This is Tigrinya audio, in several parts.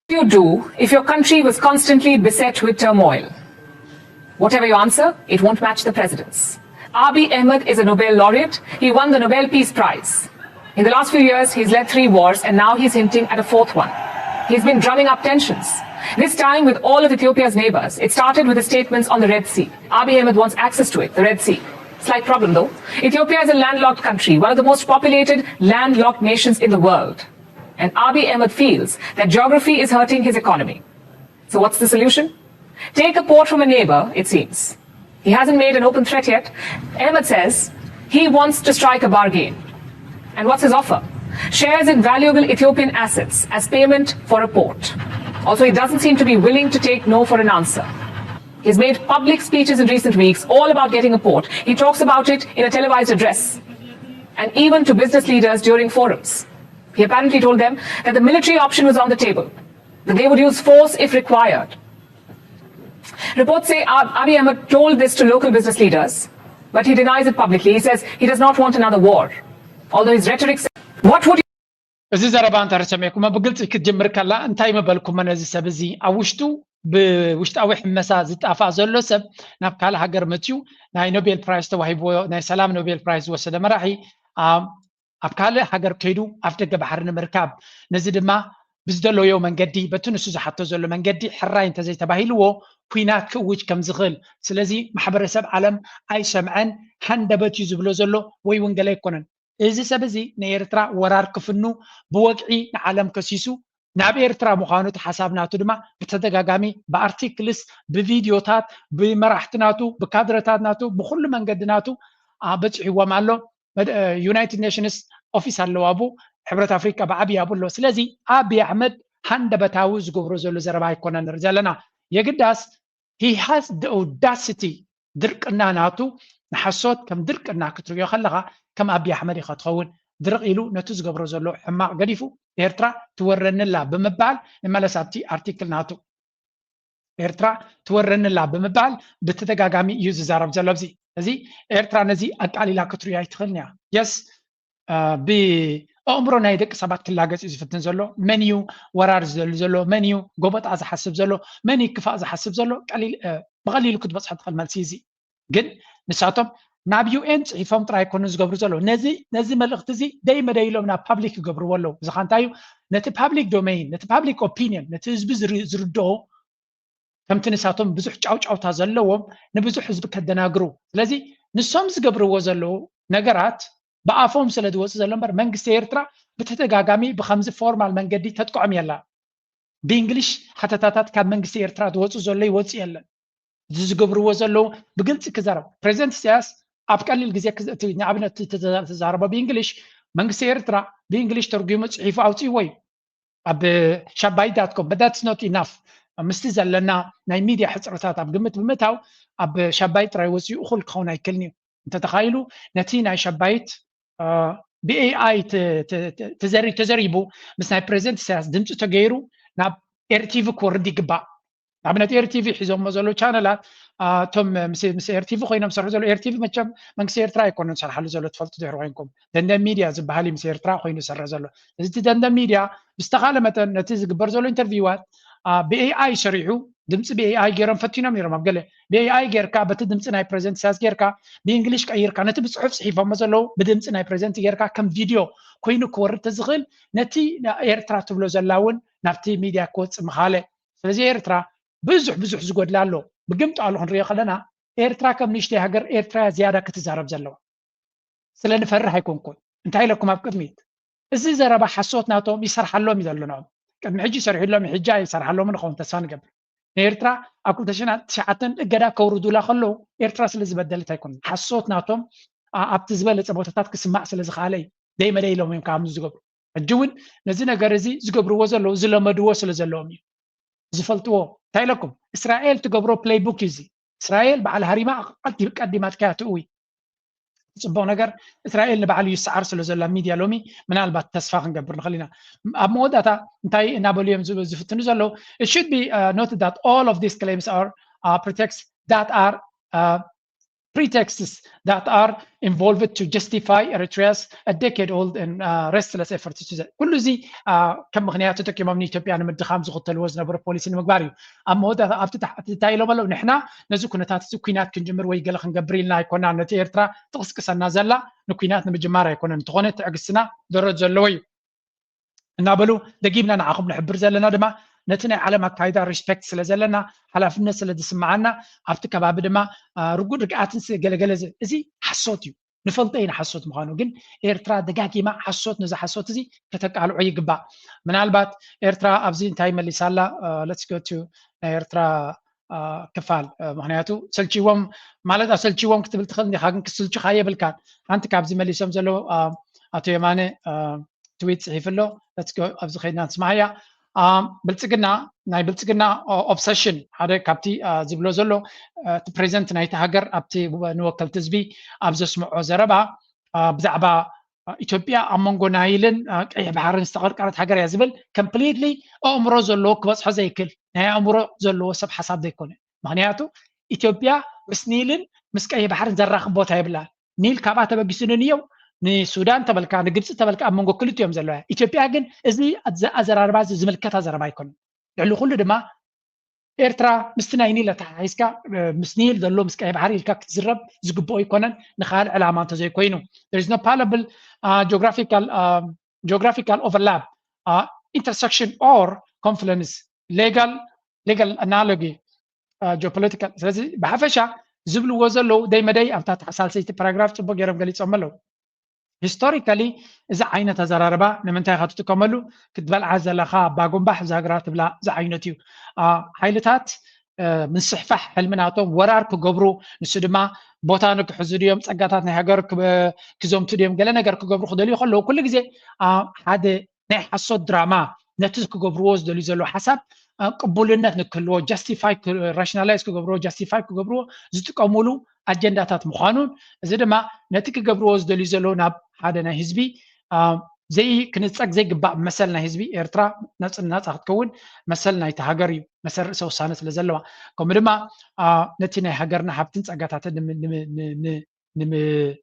you do if your country was constantly beset with turmoil? Whatever your answer, it won't match the president's. Abiy Ahmed is a Nobel laureate. He won the Nobel Peace Prize. In the last few years, he's led three wars, and now he's hinting at a fourth one. He's been drumming up tensions, this time with all of Ethiopia's neighbors. It started with his statements on the Red Sea. Abiy Ahmed wants access to it, the Red Sea. Slight problem, though. Ethiopia is a landlocked country, one of the most populated landlocked nations in the world. And Abiy Ahmed feels that geography is hurting his economy. So what's the solution? Take a port from a neighbor, it seems. He hasn't made an open threat yet. Ahmed says he wants to strike a bargain. And what's his offer? Shares in valuable Ethiopian assets as payment for a port. Also, he doesn't seem to be willing to take no for an answer. He's made public speeches in recent weeks all about getting a port. He talks about it in a televised address and even to business leaders during forums. He apparently told them that the military option was on the table, that they would use force if required. Reports say Ab- Abiy Ahmed told this to local business leaders, but he denies it publicly. He says he does not want another war, although his rhetoric says, what would እዚ ዘረባ እንተ ሰሚዕኩሞ ብግልፂ ክትጅምር ከላ እንታይ ምበልኩሞ ነዚ ሰብ እዚ ኣብ ውሽጡ ብውሽጣዊ ሕመሳ ዝጣፋእ ዘሎ ሰብ ናብ ካልእ ሃገር መፅዩ ናይ ኖቤል ፕራይዝ ተዋሂብዎ ናይ ሰላም ኖቤል ፕራይዝ ዝወሰደ መራሒ ኣብ ካልእ ሃገር ከይዱ ኣፍ ደገ ባሕሪ ንምርካብ ነዚ ድማ ብዝደለዮ መንገዲ በቲ ንሱ ዝሓቶ ዘሎ መንገዲ ሕራይ እንተዘይተባሂልዎ ኩናት ክእውጅ ከም ዝኽእል ስለዚ ማሕበረሰብ ዓለም ኣይሰምዐን ሃንደበት እዩ ዝብሎ ዘሎ ወይ እውን ገለ ኣይኮነን እዚ ሰብ እዚ ንኤርትራ ወራር ክፍኑ ብወግዒ ንዓለም ከሲሱ ናብ ኤርትራ ምዃኑ እቲ ሓሳብ ናቱ ድማ ብተደጋጋሚ ብኣርቲክልስ ብቪድዮታት ብመራሕቲ ናቱ ብካድረታት ናቱ ብኩሉ መንገዲ ናቱ በፂሕዎም ኣሎ ዩናይትድ ኔሽንስ ኦፊስ ኣለዋ ቡ ሕብረት ኣፍሪካ ብዓብይ ኣብኡ ኣሎ ስለዚ ኣብይ ኣሕመድ ሃንደበታዊ ዝገብሮ ዘሎ ዘረባ ኣይኮነ ንርኢ ዘለና የግዳስ he has the audacity ድርቅና ናቱ ንሓሶት ከም ድርቅና ክትሪኦ ከለኻ ከም ኣብይ ኣሕመድ ኢኻ ትኸውን ድርቕ ኢሉ ነቲ ዝገብሮ ዘሎ ሕማቕ ገዲፉ ኤርትራ ትወረንላ ብምባል ንመለስ ኣብቲ ኣርቲክል ናቱ ኤርትራ ትወረንላ ብምባል ብተደጋጋሚ እዩ ዝዛረብ ዘሎ ኣብዚ እዚ ኤርትራ ነዚ ኣቃሊላ ክትሪኦ ኣይትኽእልን እያ የስ ብኣእምሮ ናይ ደቂ ሰባት ክላገጽ እዩ ዝፍትን ዘሎ መን እዩ ወራር ዝደሊ ዘሎ መን እዩ ጎበጣ ዝሓስብ ዘሎ መን እዩ ክፋእ ዝሓስብ ዘሎ ብቐሊሉ ክትበፅሖ ትኽእል መልሲ እዚ ግን ንሳቶም ናብ ዩኤን ፅሒፎም ጥራይ ኮኑ ዝገብሩ ዘለዉ ነዚ መልእክቲ እዚ ደይ መደይ ኢሎም ናብ ፓብሊክ ይገብርዎ ኣለዉ እዚ ካ እንታይ እዩ ነቲ ፓብሊክ ዶሜይን ነቲ ፓብሊክ ኦፒኒየን ነቲ ህዝቢ ዝርድኦ ከምቲ ንሳቶም ብዙሕ ጫውጫውታ ዘለዎም ንብዙሕ ህዝቢ ከደናግሩ ስለዚ ንሶም ዝገብርዎ ዘለዉ ነገራት ብኣፎም ስለ ዝወፁ ዘሎ እምበር መንግስቲ ኤርትራ ብተደጋጋሚ ብከምዚ ፎርማል መንገዲ ተጥቅዖም የላ ብእንግሊሽ ሓተታታት ካብ መንግስቲ ኤርትራ ዝወፁ ዘሎ ይወፁ የለን እዚ ዝገብርዎ ዘለዉ ብግልፂ ክዛረብ ፕሬዚደንት ኢሳያስ ኣብ ቀሊል ግዜ ንኣብነት ተዛረቦ ብእንግሊሽ መንግስቲ ኤርትራ ብእንግሊሽ ተርጉሙ ፅሒፉ ኣውፅእዎ እዩ ኣብ ሻባይ ዳትኮም but that's not enough ምስቲ ዘለና ናይ ሚድያ ሕፅረታት ኣብ ግምት ብምእታው ኣብ ሻባይ ጥራይ ወፂኡ እኹል ክኸውን ኣይክልን እዩ እንተተኻኢሉ ነቲ ናይ ሻባይት ብኤኣይ ተዘሪቡ ምስ ናይ ፕሬዚደንት ኢሳያስ ድምፂ ተገይሩ ናብ ኤርቲቪ ክወርድ ይግባእ ንኣብነት ኤርቲቪ ሒዞሞ ዘለዉ ቻነላት እቶም ምስ ኤርቲቪ ኮይኖም ዝሰርሑ ዘለዉ ኤርቲቪ መቸም መንግስቲ ኤርትራ ኣይኮነን ዝሰርሓሉ ዘሎ ትፈልጡ ድሕሪ ኮይንኩም ደንደን ሚድያ ዝበሃል እዩ ምስ ኤርትራ ኮይኑ ዝሰርሕ ዘሎ እዚ ደንደን ሚድያ ብዝተኻለ መጠን ነቲ ዝግበር ዘሎ ኢንተርቪዋት ብኤኣይ ሰሪሑ ድምፂ ብኤኣይ ገይሮም ፈቲኖም ነይሮም ኣብ ገለ ብኤኣይ ጌርካ በቲ ድምፂ ናይ ፕሬዚደንት ኢሳያስ ጌርካ ብእንግሊሽ ቀይርካ ነቲ ብፅሑፍ ፅሒፎሞ ዘለዉ ብድምፂ ናይ ፕሬዚደንት ጌርካ ከም ቪድዮ ኮይኑ ክወርድ ተዝኽእል ነቲ ኤርትራ ትብሎ ዘላ እውን ናብቲ ሚድያ ክወፅእ ምኻለ ስለዚ ኤርትራ ብዙሕ ብዙሕ ዝጎድላ ኣሎ ብግምጣሉ ክንሪኦ ከለና ኤርትራ ከም ንእሽተይ ሃገር ኤርትራ ዝያዳ ክትዛረብ ዘለዋ ስለ ንፈርህ ኣይኮንኩን እንታይ ኢለኩም ኣብ ቅድሚት እዚ ዘረባ ሓሶት ናቶም ይሰርሓሎም እዩ ዘለኖም ቅድሚ ሕጂ ይሰርሕሎም ሕጂ ይሰርሓሎም ንኸውን ተስፋ ንገብር ንኤርትራ ኣብ ክልተ ሽሕን ትሽዓተን እገዳ ከውርዱላ ከለዉ ኤርትራ ስለ ዝበደለት ኣይኮነን ሓሶት ናቶም ኣብቲ ዝበለፀ ቦታታት ክስማዕ ስለ ዝኸኣለ እዩ ደይ መደይ ኢሎም እዮም ካብ ዝገብሩ ሕጂ እውን ነዚ ነገር እዚ ዝገብርዎ ዘለዉ ዝለመድዎ ስለ ዘለዎም እዩ ዝፈልጥዎ እንታይ ኢለኩም እስራኤል ትገብሮ ፕለይ ቡክ እዩ እዚ እስራኤል በዓል ሃሪማ ቀዲማትካያ ትእዊ ፅቡቅ ነገር እስራኤል ንባዕሉ ይሰዓር ስለ ዘሎ ሚድያ ሎሚ ምናልባት ተስፋ ክንገብር ንኽእል ኢና ኣብ መወዳእታ እንታይ እናበሉ እዮም ዝፍትኑ ዘለዉ it should be noted that all of these claims are uh, pretext that are uh, pretexts that are involved to justify Eritrea's a decade old and uh, restless effort to ኩሉ እዚ ከም ምክንያት ተጠቂሞም ንኢትዮጵያ ንምድኻም ዝኽተልዎ ዝነበሩ ፖሊሲ ንምግባር እዩ። ኣብ መወዳእታ ኣብቲ ታሕቲ እንታይ ኢሎም ኣለዉ? ንሕና ነዚ ኩነታት እዚ ኩናት ክንጅምር ወይ ገለ ክንገብር ኢልና ኣይኮናን። ነቲ ኤርትራ ትቕስቅሰና ዘላ ንኩናት ንምጅማር ኣይኮነን። እንተኾነ ትዕግስትና ደረጃ ዘለዎ እዩ እናበሉ ደጊምና ንዓኹም ንሕብር ዘለና ድማ ነቲ ናይ ዓለም ኣካይዳ ሪስፔክት ስለ ዘለና ሓላፍነት ስለ ዝስምዓና ኣብቲ ከባቢ ድማ ርጉድ ርግኣትን ገለገለ እዚ ሓሶት እዩ። ንፈልጦ ኢና ሓሶት ምዃኑ፣ ግን ኤርትራ ደጋጊማ ሓሶት ነዚ ሓሶት እዚ ከተቃልዖ ይግባእ። ምናልባት ኤርትራ ኣብዚ እንታይ መሊሳ ኣላ? Let's go to ናይ ኤርትራ ክፋል፣ ምክንያቱ ሰልችዎም ማለት ኣሰልችዎም ክትብል ትኽእል እንዲኻ፣ ግን ክስልችኻ የብልካን። ሓንቲ ካብዚ መሊሶም ዘለዉ ኣቶ የማነ ትዊት ጽሒፉ ኣሎ። Let's go ኣብዚ ከይድና ንስማዓያ። ብልጽግና ናይ ብልጽግና ኦብሰሽን ሓደ ካብቲ ዝብሎ ዘሎ እቲ ፕሬዚደንት ናይቲ ሃገር ኣብቲ ንወከልቲ ህዝቢ ኣብ ዘስምዖ ዘረባ ብዛዕባ ኢትዮጵያ ኣብ መንጎ ናይልን ቀይሕ ባሕርን ዝተቐርቀረት ሃገር እያ ዝብል ኮምፕሊትሊ ኣእምሮ ዘለዎ ክበጽሖ ዘይክእል ናይ ኣእምሮ ዘለዎ ሰብ ሓሳብ ዘይኮነ። ምክንያቱ ኢትዮጵያ ምስ ኒልን ምስ ቀይሕ ባሕርን ዘራኽብ ቦታ የብላን። ኒል ካብኣ ተበጊሱ ንንየው ንሱዳን ተበልካ ንግብፂ ተበልካ ኣብ መንጎ ክልቲኦም ዘለዋ። ኢትዮጵያ ግን እዚ ኣዘራርባ እዚ ዝምልከታ ዘረባ ኣይኮነን። ልዕሊ ኩሉ ድማ ኤርትራ ምስቲ ናይ ኒል ኣተሓሒዝካ ምስ ኒል ዘሎ ምስ ቀይሕ ባሕሪ ኢልካ ክትዝረብ ዝግብኦ ኣይኮነን። ንካልእ ዕላማ እንተዘይኮይኑ there is no palpable geographical geographical overlap intersection or confluence legal legal analogy geopolitical። ስለዚ ብሓፈሻ ዝብልዎ ዘለዉ ደይ መደይ ኣብታ ሳልሰይቲ ፓራግራፍ ፅቡቅ ገይሮም ገሊፆም ኣለዉ። ሂስቶሪካሊ እዚ ዓይነት ኣዘራርባ ንምንታይ ኢኻ ትጥቀመሉ? ክትበልዓ ዘለኻ ባጉምባሕ ዛግራ ትብላ ዝዓይነቱ እዩ። ሓይልታት ምስሕፋሕ ሕልሚ ናቶም ወራር ክገብሩ፣ ንሱ ድማ ቦታ ንክሕዙ ድዮም፣ ፀጋታት ናይ ሃገር ክዘምቱ ድዮም፣ ገለ ነገር ክገብሩ ክደልዩ ከለዉ ኩሉ ግዜ ሓደ ናይ ሓሶት ድራማ ነቲ ክገብርዎ ዝደልዩ ዘለዉ ሓሳብ ቅቡልነት ንክህልዎ ጃስቲፋይ ራሽናላይዝ ክገብርዎ ጃስቲፋይ ክገብርዎ ዝጥቀምሉ ኣጀንዳታት ምዃኑን እዚ ድማ ነቲ ክገብርዎ ዝደልዩ ዘለዉ ናብ ሓደ ናይ ህዝቢ ዘይ ክንጸግ ዘይግባእ መሰል ናይ ህዝቢ ኤርትራ ናጽ- ናጻ ክትከውን መሰል ናይቲ ሃገር እዩ መሰል ርእሰ ውሳነ ስለ ዘለዋ ከምኡ ድማ ነቲ ናይ ሃገርና ሃብትን ጸጋታትን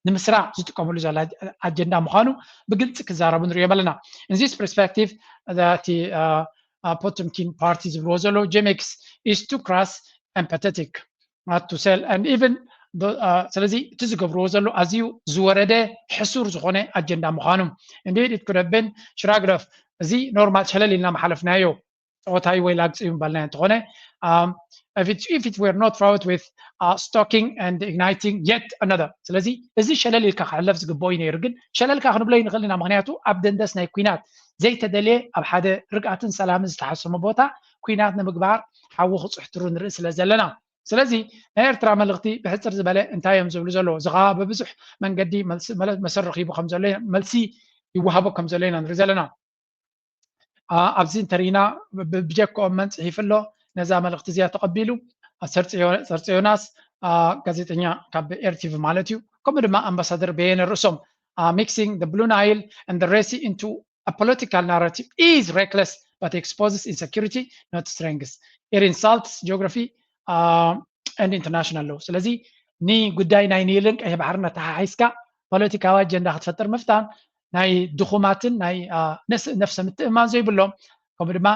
ንምስራዕ ዝጥቀምሉ ዘላ ኣጀንዳ ምዃኑ ብግልፂ ክዛረቡ ንሪኦም ኣለና። In this perspective እቲ ፖቶምኪን ፓርቲ ዝብልዎ ዘለዉ ጀሜክስ is too crass and pathetic to sell and even ስለዚ እቲ ዝገብርዎ ዘሎ ኣዝዩ ዝወረደ ሕሱር ዝኾነ ኣጀንዳ ምዃኑ indeed it could have been shrugged off እዚ ኖርማል ሸለል ኢልና መሓለፍናዮ ፀወታይ ወይ ላግፂ ምባልናዮ እንተኾነ if it were not fraught with stalking and igniting yet another ስለዚ እዚ ሸለል ኢልካ ክሕለፍ ዝግብኦ እዩ ነይሩ ግን ሸለልካ ክንብሎ ይንኽእል ኢና ምክንያቱ ኣብ ደንደስ ናይ ኩናት ዘይተደልየ ኣብ ሓደ ርግኣትን ሰላምን ዝተሓሰሙ ቦታ ኩናት ንምግባር ሓዊ ክፅሕትሩ ንርኢ ስለ ዘለና ስለዚ ናይ ኤርትራ መልእክቲ ብሕፅር ዝበለ እንታይ እዮም ዝብሉ ዘለዉ እዚ ከዓ ብብዙሕ መንገዲ መሰር ረኪቡ ከም ዘሎ መልሲ ይወሃቦ ከም ዘሎ ኢና ንርኢ ዘለና ኣብዚ እንተሪኢና ብጀክኦም መን ፅሒፉ ኣሎ ነዛ መልእክቲ እዚኣ ተቐቢሉ ሰርፂ ዮናስ ጋዜጠኛ ካብ ኤርቲቪ ማለት እዩ ከምኡ ድማ ኣምባሳደር በየነ ርእሶም mixing the Blue Nile and the Red Sea into a political narrative is reckless but exposes insecurity not strength it insults geography and international law ስለዚ ንጉዳይ ናይ ኒልን ቀይሕ ባሕርን ኣተሓሒዝካ ፖለቲካዊ ኣጀንዳ ክትፈጥር ምፍታን ናይ ድኹማትን ናይ ነፍሰ ምትእማን ዘይብሎም ከምኡ ድማ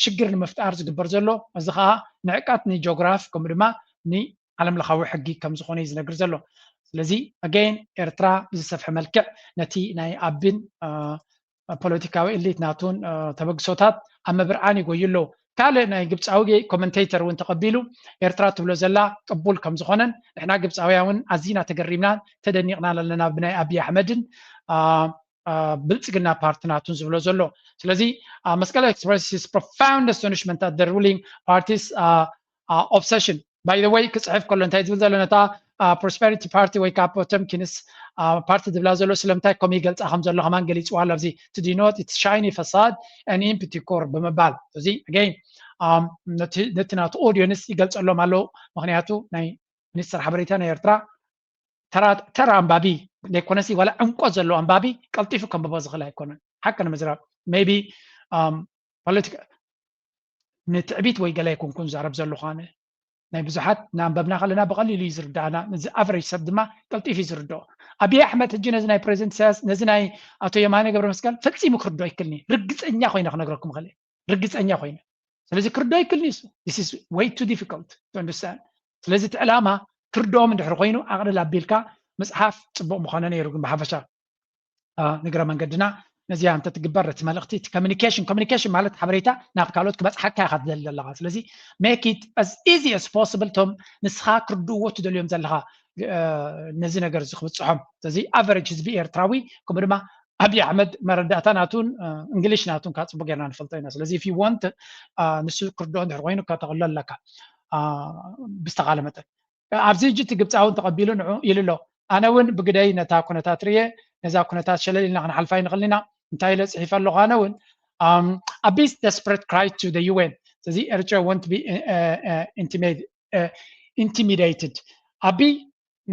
ሽግር ንምፍጣር ዝግበር ዘሎ እዚ ከዓ ንዕቀት ንጆግራፍ ከምኡ ድማ ንዓለም ለኻዊ ሕጊ ከም ዝኾነ እዩ ዝነግር ዘሎ ስለዚ ኣገይን ኤርትራ ብዝሰፍሐ መልክዕ ነቲ ናይ ኣብን ፖለቲካዊ ኤሊት ናቱን ተበግሶታት ኣብ ምብርዓን ይጎዩ ኣለዉ ካልእ ናይ ግብፃዊ ኮመንቴተር እውን ተቐቢሉ ኤርትራ ትብሎ ዘላ ቅቡል ከም ዝኾነን ንሕና ግብፃውያ እውን ኣዚና ተገሪምናን ተደኒቕናን ኣለና ብናይ ኣብይ ኣሕመድን ብልፅግና ፓርቲ ናቱን ዝብሎ ዘሎ ስለዚ መስቀል expresses profound astonishment at the ruling party's obsession by the way ክፅሕፍ ከሎ እንታይ ዝብል ዘሎ ነታ prosperity party ወይ ከዓ ፖተምኪንስ ፓርቲ ዝብላ ዘሎ ስለምንታይ ከምኡ ይገልፃ ከም ዘሎ ከማን ገሊፅዋ ኣሎ ኣብዚ to denote its shiny facade and empty core ብምባል እዚ again ነቲ ናቱ ኦዲየንስ ይገልፀሎም ኣለዉ ምክንያቱ ናይ ሚኒስትር ሓበሬታ ናይ ኤርትራ ተራ ኣንባቢ ዘይኮነሲ ዋላ ዕምቆት ዘለዎ ኣንባቢ ቀልጢፉ ከንብቦ ዝኽእል ኣይኮነን ሓቂ ንምዝራብ maybe ንትዕቢት ወይ ገለ ኣይኮንኩን ዛረብ ዘለኹ ኣነ ናይ ብዙሓት እናንበብና ከለና ብቐሊሉ እዩ ዝርዳእና። እዚ ኣቨሬጅ ሰብ ድማ ቀልጢፍ እዩ ዝርድኦ። ኣብይ ኣሕመድ ሕጂ ነዚ ናይ ፕሬዚደንት ኢሳያስ፣ ነዚ ናይ ኣቶ የማነ ገብረ መስቀል ፈጺሙ ክርድኦ ኣይክልኒ። ርግጸኛ ኮይነ ክነግረኩም እኽእል እየ። ርግጸኛ ኮይነ። ስለዚ ክርድኦ ኣይክልኒ እሱ። This is way too difficult to understand። ስለዚ እቲ ዕላማ ክርድኦም እንድሕር ኮይኑ ኣቕልል ኣቢልካ ምጽሓፍ ጽቡቕ ምኾነ ነይሩ። ግን ብሓፈሻ ንግረ መንገድና ነዚኣ እንተትግበር እቲ መልእኽቲ፣ እቲ ኮሚኒኬሽን፣ ኮሚኒኬሽን ማለት ሓበሬታ ናብ ካልኦት ክበጽሓካ ኢኻ ትደሊ ዘለኻ። ስለዚ make it as easy as possible እቶም ንስኻ ክርድእዎ ትደልዮም ዘለኻ ነዚ ነገር እዚ ክብጽሖም። ስለዚ ኣቨሬጅ ህዝቢ ኤርትራዊ ከምኡ ድማ ኣብይ ኣሕመድ መረዳእታ ናቱን እንግሊሽ ናቱን ካብ ጽቡቅ ጌርና ንፈልጦ ኢና። ስለዚ if you want ንሱ ክርድኦ እንድሕር ኮይኑ ከተቕሎ ኣለካ ብዝተኻለ መጠን። ኣብዚ ሕጂ እቲ ግብፃዊ ተቐቢሉ ንዑ ኢሉ ኣሎ። ኣነ እውን ብግደይ ነታ ኩነታት ርየ፣ ነዛ ኩነታት ሸለል ኢልና ክንሓልፋ ይንኽእል ኢና። እንታይ ኢለ ፅሒፈ ኣለኹ? ኣነ እውን ኣቢስ desperate cry to the U N። ስለዚ ኤርትራ won't be intimidated። ኣቢ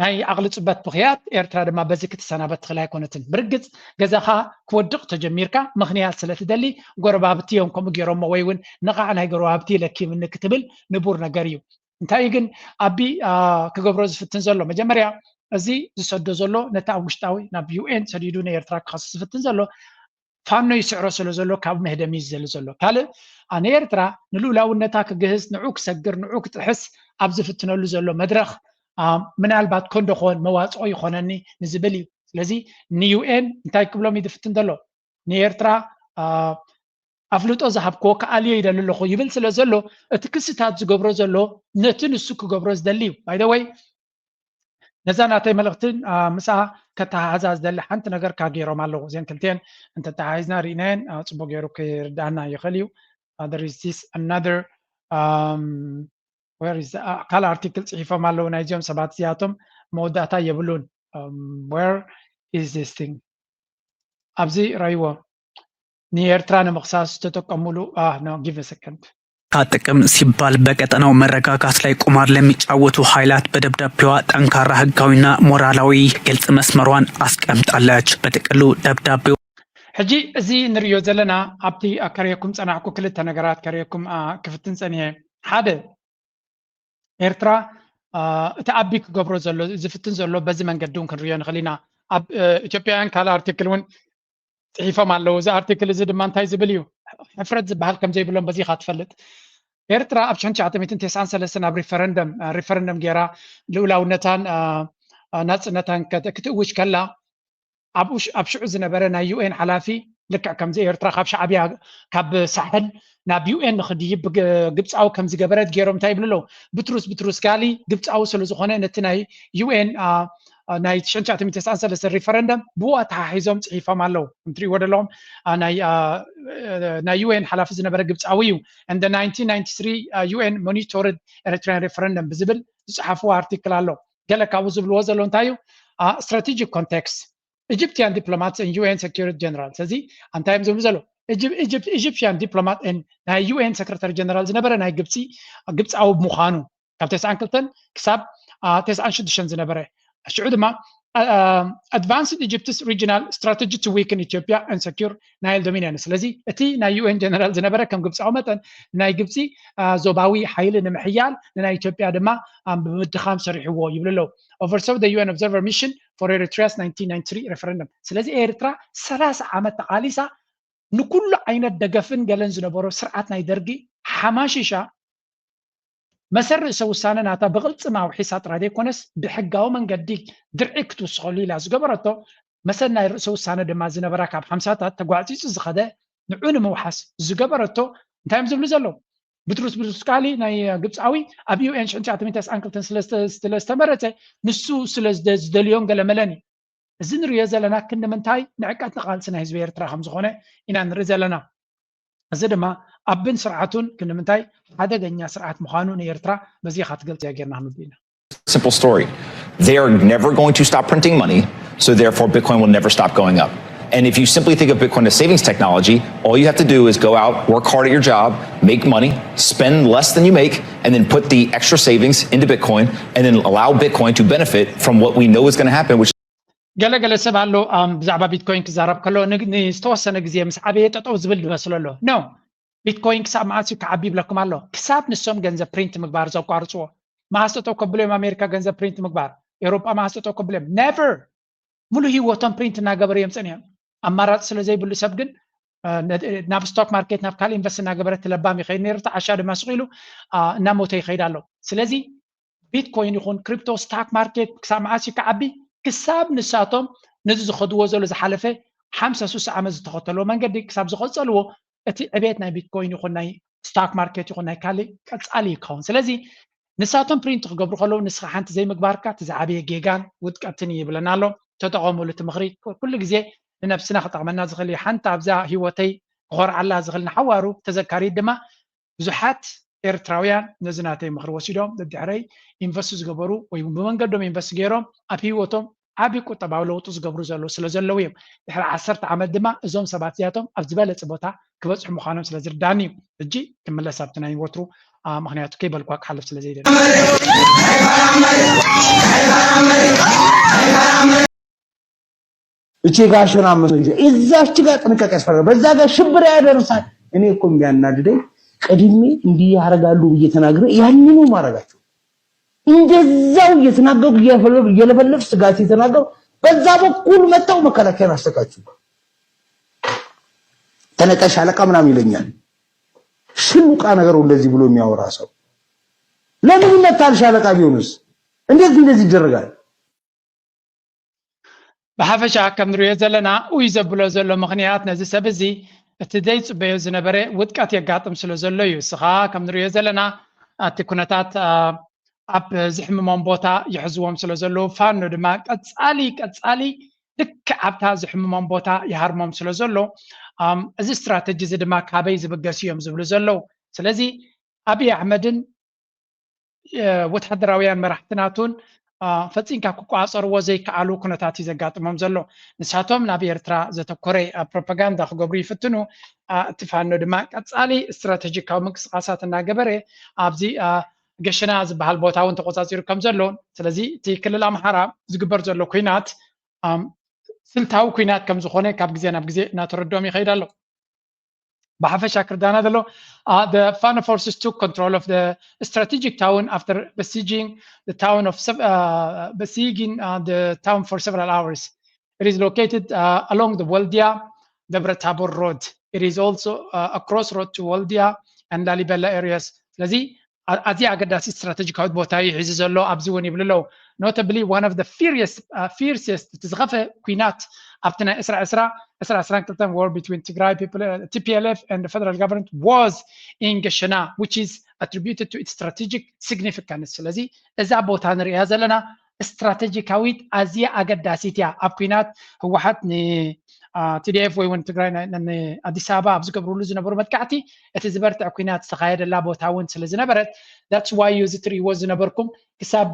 ናይ ዓቕሊ ፅበት ብኽያት ኤርትራ ድማ በዚ ክትሰናበት ትኽእል ኣይኮነትን። ብርግፅ ገዛኻ ክወድቕ ተጀሚርካ ምኽንያት ስለትደሊ ጎረባብቲ እዮም ከምኡ ገይሮሞ ወይ እውን ንቓዕ ናይ ጎረባብቲ ለኪምኒ ክትብል ንቡር ነገር እዩ። እንታይ ግን ኣቢ ክገብሮ ዝፍትን ዘሎ መጀመርያ እዚ ዝሰዶ ዘሎ ነቲ ኣብ ውሽጣዊ ናብ U N ሰዲዱ ንኤርትራ ክኸስስ ዝፍትን ዘሎ ፋኖ ይስዕሮ ስለ ዘሎ ካብ መህደሚ እዩ ዝዘሊ ዘሎ። ካልእ ንኤርትራ ንልኡላውነታ ክግህስ ንዑ ክሰግር ንዑ ክጥሕስ ኣብ ዝፍትነሉ ዘሎ መድረኽ ምናልባት ኮንዶ ኮን መዋፅኦ ይኾነኒ ንዝብል እዩ። ስለዚ ን U N እንታይ ክብሎም እዩ ዝፍትን ዘሎ? ንኤርትራ ኣፍልጦ ዝሃብክዎ ክኣልዮ ይደሊ ኣለኹ ይብል ስለ ዘሎ እቲ ክስታት ዝገብሮ ዘሎ ነቲ ንሱ ክገብሮ ዝደሊ እዩ። By the way ነዛ ናተይ መልእኽትን ምስኣ ከተሓሓዛ ዝደሊ ሓንቲ ነገር ካብ ገይሮም ኣለዉ። እዚአን ክልቲአን እንተተሓሒዝና ርኢናየን ጽቡቅ ገይሩ ክርድኣና ይኽእል እዩ። There is this another ካልእ ኣርቲክል ጽሒፎም ኣለዉ ናይዚኦም ሰባት እዚኣቶም መወዳእታ የብሉን። Where is this thing? ኣብዚ ራይዎ ንኤርትራ ንምኽሳስ ዝተጠቀሙሉ no give a second ጥቅም ሲባል በቀጠናው መረጋጋት ላይ ቁማር ለሚጫወቱ ኃይላት በደብዳቤዋ ጠንካራ ህጋዊና ሞራላዊ ግልጽ መስመሯን አስቀምጣለች። በጥቅሉ ደብዳቤው ሕጂ እዚ ንርእዮ ዘለና ኣብቲ ከርእየኩም ጸናሕኩ ክልተ ነገራት ከርእየኩም ክፍትን ጸኒሐ። ሓደ ኤርትራ እቲ ኣቢ ክገብሮ ዘሎ ዝፍትን ዘሎ በዚ መንገዲ እውን ክንርእዮ ንኽእል ኢና። ኣብ ኢትዮጵያውያን ካልእ ኣርቲክል እውን ጽሒፎም ኣለዉ። እዚ ኣርቲክል እዚ ድማ እንታይ ዝብል እዩ? ሕፍረት ዝበሃል ከም ዘይብሎም በዚ ኢኻ ትፈልጥ። ኤርትራ ኣብ ሽሕን ትሽዓተ ሚእትን ተስዓን ሰለስተን ኣብ ሪፈረንደም ሪፈረንደም ገይራ ልኡላውነታን ናጽነታን ክትእውጅ ከላ ኣብ ሽዑ ዝነበረ ናይ U N ሓላፊ ልክዕ ከምዚ ኤርትራ ካብ ሻዕብያ ካብ ሳሕል ናብ U N ንክድይብ ግብፃዊ ከም ዝገበረት ገይሮም እንታይ ይብሉ ኣለዉ? ብትሩስ ብትሩስ ጋሊ ግብፃዊ ስለ ዝኾነ ነቲ ናይ U N ናይ ትሽዓተ ሚእቲ ተስዓን ሰለስተን ሪፈረንደም ብኡ ኣተሓሒዞም ፅሒፎም ኣለዉ። እንትሪእዎ ዘለኹም ናይ U N ሓላፊ ዝነበረ ግብፃዊ እዩ። And the nineteen ninety-three U N monitored Eritrean referendum ብዝብል ዝፅሓፍዎ ኣርቲክል ኣሎ። ገለ ካብኡ ዝብልዎ ዘሎ እንታይ እዩ? Strategic context Egyptian diplomats and U N security general። ስለዚ እንታይ እዮም ዝብሉ ዘለዉ? Egyptian diplomat and ናይ U N secretary general ዝነበረ ናይ ግብፂ ግብፃዊ ምዃኑ ካብ ተስዓን ክልተን ክሳብ ተስዓን ሽዱሽተን ዝነበረ ሽዑ ድማ advanced Egypt's regional strategy to weaken Ethiopia and secure Nile dominance። ስለዚ እቲ ናይ U N general ዝነበረ ከም ግብፃዊ መጠን ናይ ግብፂ ዞባዊ ሓይሊ ንምሕያል ንናይ ኢትዮጵያ ድማ ብምድኻም ሰሪሕዎ ይብሉ ኣለዉ። Oversaw the U N observer mission for Eritrea's nineteen ninety-three referendum። ስለዚ ኤርትራ ሰላሳ ዓመት ተቓሊሳ ንኩሉ ዓይነት ደገፍን ገለን ዝነበሮ ስርዓት ናይ ደርጊ ሓማሺሻ መሰል ርእሰ ውሳነ ናታ ብቕልጽማ ኣውሒሳ ጥራይ ዘይኮነስ ብሕጋዊ መንገዲ ድርዒ ክትውስኸሉ ኢላ ዝገበረቶ መሰል ናይ ርእሰ ውሳነ ድማ ዝነበራ ካብ ሓምሳታት ተጓዕጺጹ ዝኸደ ንዑ ንምውሓስ ዝገበረቶ እንታይ እዮም ዝብሉ ዘለዉ? ብትሩስ ብትሩስ ቃሊ ናይ ግብፃዊ ኣብ U N ሽሕን ትሽዓተ ሚእትን ተስዓን ክልተን ስለ ዝተመረፀ ንሱ ስለ ዝደልዮን ገለመለን እዩ። እዚ ንሪኦ ዘለና ክንዲ ምንታይ ንዕቀት ንቓልሲ ናይ ህዝቢ ኤርትራ ከም ዝኾነ ኢና ንርኢ ዘለና። እዚ ድማ ኣብን ስርዓቱን ክንዲ ምንታይ ሓደገኛ ስርዓት ምዃኑ ንኤርትራ በዚ ኢኻ ትገልጽ እያ ጌርና ክንብል ኢና። Simple story. They are never going to stop printing money, so therefore Bitcoin will never stop going up. And if you simply think of Bitcoin as savings technology, all you have to do is go out, work hard at your job, make money, spend less than you make, and then put the extra savings into Bitcoin, and then allow Bitcoin to benefit from what we know is going to happen, which ገለ ገለ ሰብ ኣሎ ብዛዕባ ቢትኮይን ክዛረብ ከሎ ንዝተወሰነ ግዜ ምስ ዓበየ ጠጠው ዝብል ዝመስሎ ኣሎ። No፣ ቢትኮይን ክሳብ መዓስ እዩ ክዓቢ ይብለኩም ኣሎ? ክሳብ ንሶም ገንዘብ ፕሪንት ምግባር ዘቋርፅዎ። መዓስ ጠጠው ከብሎ እዮም ኣሜሪካ ገንዘብ ፕሪንት ምግባር? ኤውሮጳ መዓስ ጠጠው ከብሎ እዮም? Never። ሙሉ ህይወቶም ፕሪንት እናገበሩ እዮም ፀኒሖም። ኣማራፂ ስለ ዘይብሉ ሰብ ግን ናብ ስቶክ ማርኬት ናብ ካልእ ኢንቨስት እናገበረ እቲ ለባም ይኸይድ ነይሩ፣ እቲ ዓሻ ድማ ስቕ ኢሉ እናሞተ ይኸይድ ኣሎ። ስለዚ ቢትኮይን ይኹን ክሪፕቶ ስታክ ማርኬት ክሳብ መዓስ እዩ ክዓቢ? ክሳብ ንሳቶም ነዚ ዝኸድዎ ዘሎ ዝሓለፈ ሓምሳ ሱሳ ዓመት ዝተኸተልዎ መንገዲ ክሳብ ዝቐፀልዎ እቲ ዕቤት ናይ ቢትኮይን ይኹን ናይ ስታክ ማርኬት ይኹን ናይ ካልእ ቀፃሊ ይኸውን። ስለዚ ንሳቶም ፕሪንት ክገብሩ ከለዉ ንስኻ ሓንቲ ዘይምግባርካ እቲ ዝዓበየ ጌጋን ውድቀትን እዩ ይብለና ኣሎ። ተጠቐሙሉ እቲ ምኽሪ። ኩሉ ግዜ ንነብስና ክጠቕመና ዝኽእል እዩ። ሓንቲ ኣብዛ ህይወተይ ክኾርዓላ ዝኽእል ንሓዋሩ ተዘካሪት ድማ ብዙሓት ኤርትራውያን ነዚ ናተይ ምኽሪ ወሲዶም ደድሕረይ ኢንቨስት ዝገበሩ ወይ ብመንገዶም ኢንቨስት ገይሮም ኣብ ህይወቶም ዓቢ ቁጠባዊ ለውጢ ዝገብሩ ዘለዉ ስለ ዘለዉ እዮም። ድሕሪ ዓሰርተ ዓመት ድማ እዞም ሰባት እዚኣቶም ኣብ ዝበለጸ ቦታ ክበጽሑ ምዃኖም ስለ ዝርዳኒ እዩ። ሕጂ ክምለስ ኣብቲ ናይ ወትሩ ምኽንያቱ ከይበልኳ ክሓልፍ ስለ ዘይደሊ። እቺ ጋር ሽና መስሎ እዛ እቺ ጋር ጥንቃቄ ያስፈልጋል። በዛ ጋር ሽብር ያደርሳል። እኔ እኮ የሚያናድደኝ ቀድሜ እንዲህ ያደርጋሉ ብዬ ተናግሬ ያንኑ ማድረጋቸው እንደዛው እየተናገሩ እየለፈለፍ ስጋት እየተናገሩ በዛ በኩል መጥተው መከላከያን አሰቃችሁ። ተነቀ ሻለቃ ምናምን ይለኛል። ሽሉቃ ነገሩ እንደዚህ ብሎ የሚያወራ ሰው ለምን ይመታል? ሻለቃ ቢሆንስ እንዴት እንደዚህ ይደረጋል? ብሓፈሻ ከም ንሪኦ ዘለና ኡይ ዘብሎ ዘሎ ምኽንያት ነዚ ሰብ እዚ እቲ ዘይፅበዮ ዝነበረ ውድቀት የጋጥም ስለ ዘሎ እዩ። እስኻ ከም ንሪኦ ዘለና እቲ ኩነታት ኣብ ዝሕምሞም ቦታ ይሕዝዎም ስለ ዘለዉ ፋኖ ድማ ቀፃሊ ቀፃሊ ልክዕ ኣብታ ዝሕምሞም ቦታ ይሃርሞም ስለ ዘሎ እዚ ስትራተጂ እዚ ድማ ካበይ ዝብገስ እዮም ዝብሉ ዘለዉ። ስለዚ ኣብይ ኣሕመድን ወታደራውያን መራሕቲ ናቱን ፈፂምካ ክቋፀርዎ ዘይከኣሉ ኩነታት እዩ ዘጋጥሞም ዘሎ። ንሳቶም ናብ ኤርትራ ዘተኮረ ፕሮፓጋንዳ ክገብሩ ይፍትኑ። እቲ ፋኖ ድማ ቀፃሊ ስትራተጂካዊ ምንቅስቃሳት እናገበረ ኣብዚ ገሸና ዝበሃል ቦታ እውን ተቆፃፂሩ ከም ዘሎ፣ ስለዚ እቲ ክልል ኣምሓራ ዝግበር ዘሎ ኩናት ስልታዊ ኩናት ከም ዝኾነ ካብ ግዜ ናብ ግዜ እናተረድኦም ይኸይድ ኣሎ። ብሓፈሻ ክርዳና ዘሎ the Fano forces took control of the strategic town after besieging the town of uh, besieging uh, the town for several hours. It is located uh, along the Waldia Debre Tabor road. It is also uh, a crossroad to Waldia and Lalibela areas. ስለዚ ኣዝያ ኣገዳሲት ስትራተጂካዊት ቦታ እዩ ሒዙ ዘሎ ኣብዚ እውን ይብሉ ኣለዉ። Notably one of the fiercest እቲ ዝኸፈ ኩናት ኣብቲ ናይ ዕስራ ዕስራ ዕስራ ዕስራን ክልተን war between Tigray people, T P L F and the federal government was in Gashana, which is attributed to its strategic significance። ስለዚ እዛ ቦታ ንሪእያ ዘለና ስትራተጂካዊት ኣዝያ ኣገዳሲት እያ ኣብ ኩናት ህወሓት ን T D F ወይ እውን ትግራይ ኣዲስ ኣበባ ኣብ ዝገብርሉ ዝነበሩ መጥቃዕቲ እቲ ዝበርትዕ ኩናት ዝተኻየደላ ቦታ እውን ስለ ዝነበረት that's why እዩ እዚ ትርእይዎ ዝነበርኩም ክሳብ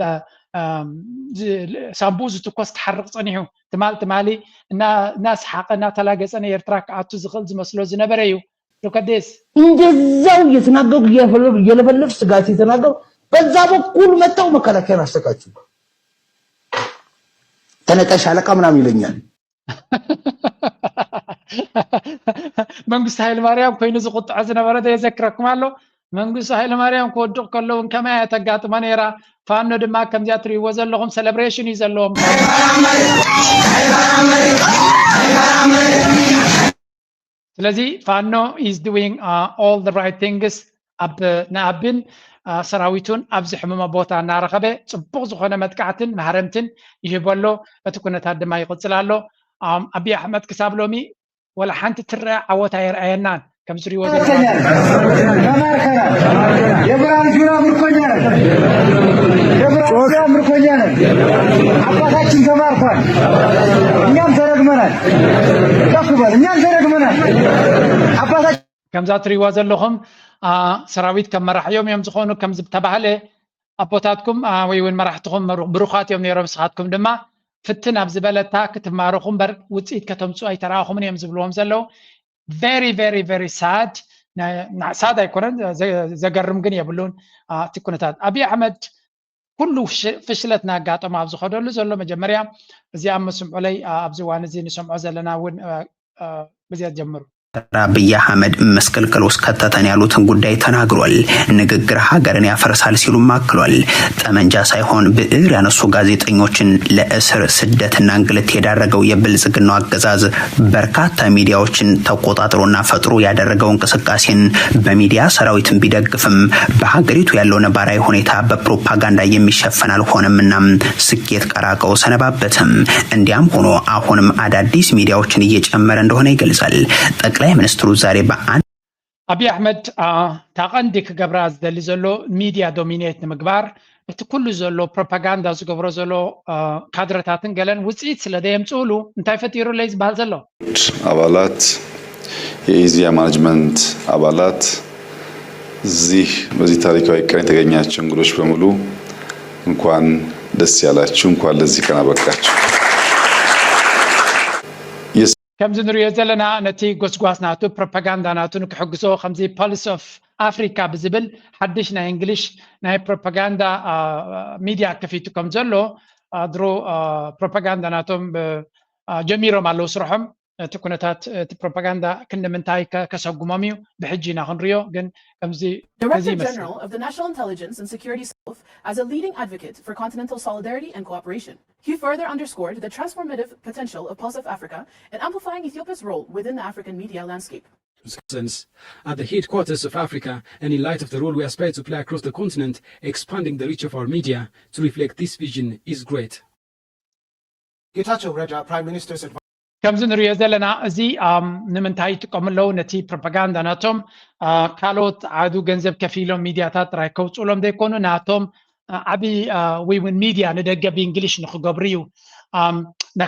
ሳምቡእ ዝትኮስ ክሓርቕ ፀኒሑ ትማል ትማሊ እናሰሓቐ እናተላገፀ ንኤርትራ ክኣቱ ዝኽእል ዝመስሎ ዝነበረ እዩ። Look at this. እንደዛው እየተናገሩ እየለፈለፍ ስጋት እየተናገሩ በዛ በኩል መጥተው መከላከያን አሰቃችሁ። ተነቀ ሻለቃ ምናምን ይለኛል። መንግስቱ ኃይለ ማርያም ኮይኑ ዝቁጥዖ ዝነበረ የዘክረኩም ኣሎ። መንግስቱ ኃይለ ማርያም ክወድቕ ከለውን ከመያ ተጋጥሞ ነይራ። ፋኖ ድማ ከምዚኣ ትርእይዎ ዘለኹም ሴሌብሬሽን እዩ ዘለዎም። ስለዚ ፋኖ is doing all the right things። ኣብ ንኣብን ሰራዊቱን ኣብዚ ሕሙማ ቦታ እናረኸበ ፅቡቕ ዝኾነ መጥቃዕትን ማህረምትን ይህቦ ኣሎ። እቲ ኩነታት ድማ ይቕፅል ኣሎ። ኣብይ ኣሕመድ ክሳብ ሎሚ ወላ ሓንቲ ትረአ ዓወት ኣየርኣየናን። ከም ዝሪእዎ ዘለኹም ተማርከናል። የብርሃኑ ጁላ ምርኮኛ ነን። የብርሃኑ ጁላ ምርኮኛ ነን። አባታችን ተማርኳል፣ እኛም ተረግመናል። ከፍ በል፣ እኛም ተረግመናል። አባታችን ከምዛ ትሪእዋ ዘለኹም ሰራዊት ከም መራሕዮም እዮም ዝኾኑ ከም ዝተባህለ ኣቦታትኩም ወይ እውን መራሕትኹም ብሩኻት እዮም ነይሮም። ንስኻትኩም ድማ ፍትን ኣብ ዝበለታ ክትማረኹ እምበር ውፅኢት ከተምፅኡ ኣይተረኣኹምን እዮም ዝብልዎም ዘለዉ። Very very very sad። ሳድ ኣይኮነን፣ ዘገርም ግን የብሉን። እቲ ኩነታት ኣብይ ኣሕመድ ኩሉ ፍሽለት እናጋጠሞ ኣብ ዝኸደሉ ዘሎ መጀመርያ እዚኣ መስምዑለይ ኣብዚ እዋን እዚ ንሰምዖ ዘለና እውን ብዚኣ ጀምሩ። አብይ አህመድ ምስቅልቅል ውስጥ ከተተን ያሉትን ጉዳይ ተናግሯል። ንግግር ሀገርን ያፈርሳል ሲሉም አክሏል። ጠመንጃ ሳይሆን ብዕር ያነሱ ጋዜጠኞችን ለእስር፣ ስደትና እንግልት የዳረገው የብልጽግናው አገዛዝ በርካታ ሚዲያዎችን ተቆጣጥሮና ፈጥሮ ያደረገው እንቅስቃሴን በሚዲያ ሰራዊትን ቢደግፍም በሀገሪቱ ያለው ነባራዊ ሁኔታ በፕሮፓጋንዳ የሚሸፈን አልሆነምና ስኬት ቀራቀው ሰነባበትም። እንዲያም ሆኖ አሁንም አዳዲስ ሚዲያዎችን እየጨመረ እንደሆነ ይገልጻል። ጠቅላይ ሚኒስትሩ ዛሬ በአንድ ኣብይ ኣሕመድ እታ ቀንዲ ክገብራ ዝደሊ ዘሎ ሚድያ ዶሚኔት ንምግባር፣ እቲ ኩሉ ዘሎ ፕሮፓጋንዳ ዝገብሮ ዘሎ ካድረታትን ገለን ውፅኢት ስለ ዘየምፅእሉ እንታይ ፈጢሩለይ ዝበሃል ዘሎ? አባላት፣ የኢዜአ ማኔጅመንት አባላት፣ እዚህ በዚህ ታሪካዊ ቀን የተገኛችሁ እንግዶች በሙሉ እንኳን ደስ ያላችሁ፣ እንኳን ለዚህ ቀን አበቃችሁ። ከምዚ ንሪኦ ዘለና ነቲ ጎስጓስ ናቱ ፕሮፓጋንዳ ናቱ ንክሕግዞ ከምዚ ፖሊስ ኦፍ ኣፍሪካ ብዝብል ሓድሽ ናይ እንግሊሽ ናይ ፕሮፓጋንዳ ሚድያ ከፊቱ ከም ዘሎ ድሮ ፕሮፓጋንዳ ናቶም ጀሚሮም ኣለዉ ስርሖም። እቲ ኩነታት እቲ ፕሮፓጋንዳ ክንዲ ምንታይ ከሰጉሞም እዩ ብሕጂ ኢና ክንሪኦ። ግን ከምዚ Director General of the National Intelligence and Security Staff as a leading advocate for continental solidarity and cooperation. He further underscored the transformative potential of Pulse of Africa in amplifying Ethiopia's role within the African media landscape. At the headquarters of Africa, and in light of the role we aspire to play across the continent, expanding the reach of our media to reflect this vision is great. Getachew Reda, Prime Minister's advisor. ከምዚ ንሪኦ ዘለና እዚ ንምንታይ ይጥቀሙ ኣለዉ? ነቲ ፕሮፓጋንዳ ናቶም ካልኦት ዓዱ ገንዘብ ከፊሎም ሚድያታት ጥራይ ከውፅእሎም ዘይኮኑ ናቶም ዓብዪ ወይ እውን ሚድያ ንደገ ብእንግሊሽ ንክገብሩ እዩ።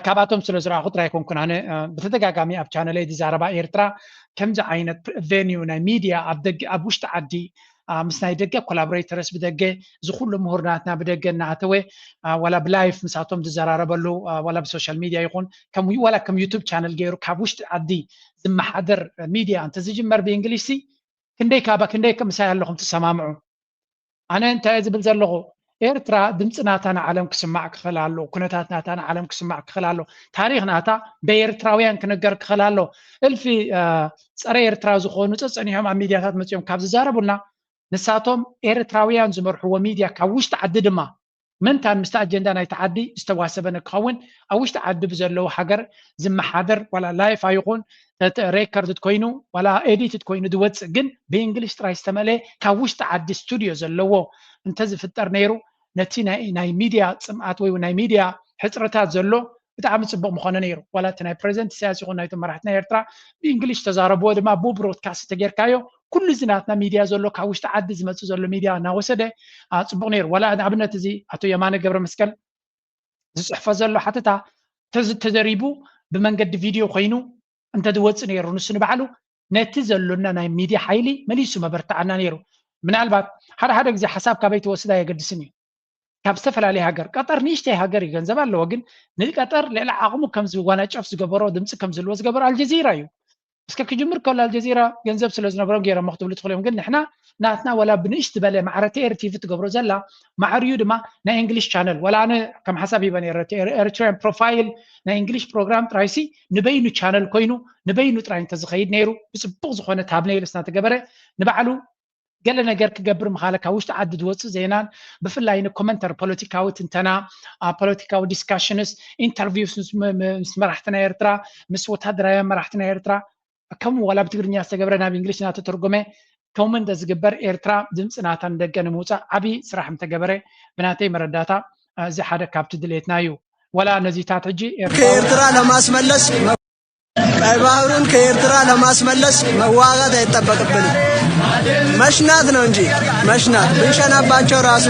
ካባቶም ስለ ዝረኣኹ ጥራይ ኣይኮንኩን ኣነ ብተደጋጋሚ ኣብ ቻነለይ ዝዛረባ ኤርትራ ከምዚ ዓይነት ቬኒዩ ናይ ሚድያ ኣብ ውሽጢ ዓዲ ምስ ናይ ደገ ኮላቦሬተርስ ብደገ እዚ ኩሉ ምሁር ናትና ብደገ እናኣተወ ዋላ ብላይፍ ምሳቶም ዝዘራረበሉ ዋላ ብሶሻል ሚድያ ይኹን ዋላ ከም ዩቱብ ቻነል ገይሩ ካብ ውሽጢ ዓዲ ዝመሓደር ሚድያ እንተዝጅመር ብእንግሊሽ ሲ ክንደይ ካባ ክንደይ ምሳይ ኣለኹም ትሰማምዑ? ኣነ እንታይ ዝብል ዘለኹ ኤርትራ ድምፂ ናታ ንዓለም ክስማዕ ክኽእል ኣሎ። ኩነታት ናታ ንዓለም ክስማዕ ክኽእል ኣሎ። ታሪኽ ናታ በኤርትራውያን ክነገር ክኽእል ኣሎ። እልፊ ፀረ ኤርትራ ዝኾኑ ፀፀኒሖም ኣብ ሚድያታት መፂኦም ካብ ዝዛረቡና ንሳቶም ኤርትራውያን ዝመርሕዎ ሚድያ ካብ ውሽጢ ዓዲ ድማ ምንታን ምስቲ ኣጀንዳ ናይቲ ዓዲ ዝተዋሰበ ንክኸውን ኣብ ውሽጢ ዓዲ ብዘለዉ ሃገር ዝመሓደር ዋላ ላይፍ ኣይኹን ሬከርድ ኮይኑ ዋላ ኤዲትድ ኮይኑ ዝወፅእ ግን ብእንግሊሽ ጥራይ ዝተመለየ ካብ ውሽጢ ዓዲ ስቱድዮ ዘለዎ እንተዝፍጠር ነይሩ ነቲ ናይ ሚድያ ፅምኣት ወይ ናይ ሚድያ ሕፅረታት ዘሎ ብጣዕሚ ፅቡቅ ምኾነ ነይሩ። ዋላ እቲ ናይ ፕሬዚደንት ኢሳያስ ይኹን ናይቶም መራሕቲ ናይ ኤርትራ ብእንግሊሽ ተዛረብዎ ድማ ብብሮድካስት ተጌርካዮ ኩሉ እዚ ናትና ሚድያ ዘሎ ካብ ውሽጢ ዓዲ ዝመፅእ ዘሎ ሚድያ እናወሰደ ፅቡቅ ነይሩ። ዋላ ንኣብነት እዚ ኣቶ የማነ ገብረ መስቀል ዝፅሕፎ ዘሎ ሓተታ ተዘሪቡ ብመንገዲ ቪድዮ ኮይኑ እንተዝወፅእ ነይሩ ንሱ ንባዕሉ ነቲ ዘሎና ናይ ሚድያ ሓይሊ መሊሱ መበርትዓና ነይሩ። ምናልባት ሓደ ሓደ ግዜ ሓሳብ ካበይ ትወስድ ኣየገድስን እዩ። ካብ ዝተፈላለየ ሃገር ቀጠር ንእሽተይ ሃገር እዩ ገንዘብ ኣለዎ ግን ንቀጠር ልዕሊ ዓቕሙ ከም ዝዋናጨፍ ዝገበሮ ድምፂ ከም ዝህልዎ ዝገበሮ ኣልጀዚራ እዩ። እስከ ክጅምር ከሎ ኣልጀዚራ ገንዘብ ስለ ዝነበሮም ገይሮሞ ክትብሉ ትኽእሉ እዮም ግን ንሕና ናትና ወላ ብንእሽ ዝበለ ማዕረ ቲ ኤር ቲ ቪ ትገብሮ ዘላ ማዕርዩ ድማ ናይ እንግሊሽ ቻነል ወላ ኣነ ከም ሓሳብ ሂበ ነረ ኤሪትሪያን ፕሮፋይል ናይ እንግሊሽ ፕሮግራም ጥራይሲ ንበይኑ ቻነል ኮይኑ ንበይኑ ጥራይ እንተዝኸይድ ነይሩ ብፅቡቕ ዝኾነ ታብኔል ስናተገበረ ንባዕሉ ገለ ነገር ክገብር ምኻለ ካብ ውሽጢ ዓዲ ዝወፅእ ዜናን ብፍላይ ንኮመንተር ፖለቲካዊ ትንተና ፖለቲካዊ ዲስካሽንስ ኢንተርቪውስ ምስ መራሕቲ ናይ ኤርትራ ምስ ወታደራውያን መራሕቲ ናይ ኤርትራ ከም ዋላ ብትግርኛ ዝተገብረ ናብ እንግሊሽ እናተተርጎመ ከም እንተ ዝግበር ኤርትራ ድምፂ ናታ ንደገ ንምውፃእ ዓብዪ ስራሕ ምተገበረ ብናተይ መረዳታ እዚ ሓደ ካብቲ ድሌትና እዩ። ወላ ነዚታት ሕጂ ከኤርትራ ለማስመለስ ቀይ ባህሩን ከኤርትራ ለማስመለስ መዋጋት አይጠበቅብንም። መሽናት ነው እንጂ መሽናት ብንሸናባቸው ራሱ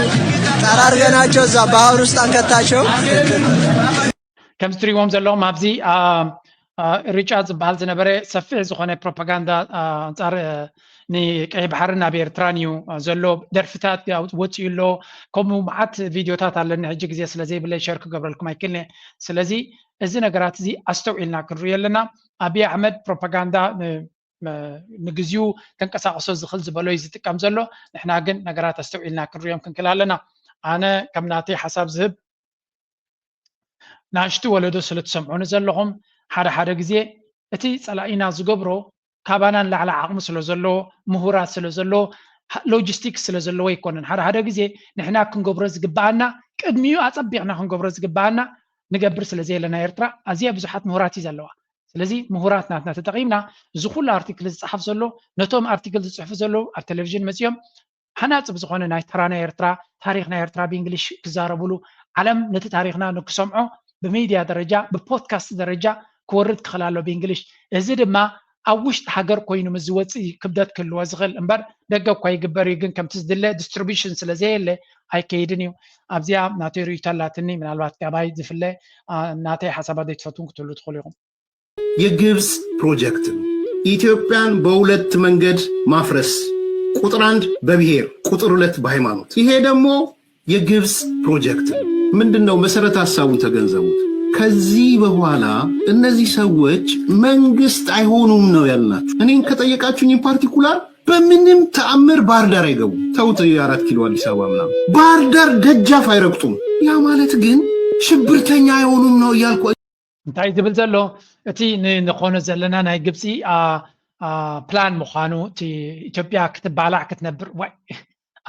ጠራርገናቸው እዛ ባህር ውስጥ አንከታቸው። ከምዚ ትሪእዎም ዘለኹም ኣብዚ ሪጫ ዝበሃል ዝነበረ ሰፊሕ ዝኾነ ፕሮፓጋንዳ ኣንፃር ንቀይ ባሕርን ኣብ ኤርትራን እዩ ዘሎ። ደርፍታት ወፂኡ ኣሎ። ከምኡ መዓት ቪድዮታት ኣለኒ ሕጂ ግዜ ስለ ዘይብለይ ሸር ክገብረልኩም ኣይክእልኒ። ስለዚ እዚ ነገራት እዚ ኣስተውዒልና ክንሪኦ ኣለና። ኣብይ ኣሕመድ ፕሮፓጋንዳ ንግዚኡ ከንቀሳቅሶ ዝኽእል ዝበሎ እዩ ዝጥቀም ዘሎ። ንሕና ግን ነገራት ኣስተውዒልና ክንሪኦም ክንክእል ኣለና። ኣነ ከም ናተይ ሓሳብ ዝህብ ናሽቱ ወለዶ ስለ ትሰምዑኒ ዘለኹም ሓደ ሓደ ግዜ እቲ ፀላኢና ዝገብሮ ካባና ንላዕሊ ዓቕሚ ስለ ዘለዎ፣ ምሁራት ስለ ዘለዎ፣ ሎጂስቲክስ ስለ ዘለዎ ኣይኮነን። ሓደ ሓደ ግዜ ንሕና ክንገብሮ ዝግበኣና፣ ቅድሚኡ ኣጸቢቕና ክንገብሮ ዝግበኣና ንገብር ስለ ዘየለና፣ ኤርትራ ኣዝያ ብዙሓት ምሁራት እዩ ዘለዋ። ስለዚ ምሁራት ናትና ተጠቒምና፣ እዚ ኩሉ ኣርቲክል ዝጸሓፍ ዘሎ፣ ነቶም ኣርቲክል ዝጽሕፉ ዘለዉ ኣብ ቴሌቪዥን መጺኦም ሃናጺ ብዝኾነ ናይ ተራ ናይ ኤርትራ፣ ታሪኽ ናይ ኤርትራ ብእንግሊሽ ክዛረብሉ፣ ዓለም ነቲ ታሪኽና ንክሰምዖ ብሚድያ ደረጃ፣ ብፖድካስት ደረጃ ክወርድ ክኽእል ኣሎ ብእንግሊሽ። እዚ ድማ ኣብ ውሽጢ ሃገር ኮይኑ ምስ ዝወፅእ እዩ ክብደት ክህልዎ ዝኽእል እምበር፣ ደገ እኳ ይግበር እዩ፣ ግን ከምቲ ዝድለ ዲስትሪቢሽን ስለ ዘየለ ኣይከይድን እዩ። ኣብዚኣ ናተይ ርእይቶ ኣላትኒ፣ ምናልባት ካባይ ዝፍለ ናተይ ሓሳባት ዘይትፈትውን ክትህሉ ትኽእሉ ኢኹም። የግብፅ ፕሮጀክት ኢትዮጵያን በሁለት መንገድ ማፍረስ፣ ቁጥር አንድ በብሔር፣ ቁጥር ሁለት በሃይማኖት። ይሄ ደግሞ የግብፅ ፕሮጀክት ምንድን ነው? መሰረተ ሀሳቡን ተገንዘቡት። ከዚህ በኋላ እነዚህ ሰዎች መንግስት አይሆኑም ነው ያልናቸው። እኔን ከጠየቃችሁኝ ኢን ፓርቲኩላር በምንም ተአምር ባህር ዳር አይገቡም። ተውት የአራት ኪሎ አዲስ አበባ ምናምን ባህር ዳር ደጃፍ አይረግጡም። ያ ማለት ግን ሽብርተኛ አይሆኑም ነው እያልኩ እንታይ ዝብል ዘሎ እቲ ንኾነ ዘለና ናይ ግብፂ ፕላን ምዃኑ፣ እቲ ኢትዮጵያ ክትባላዕ ክትነብር። ዋይ፣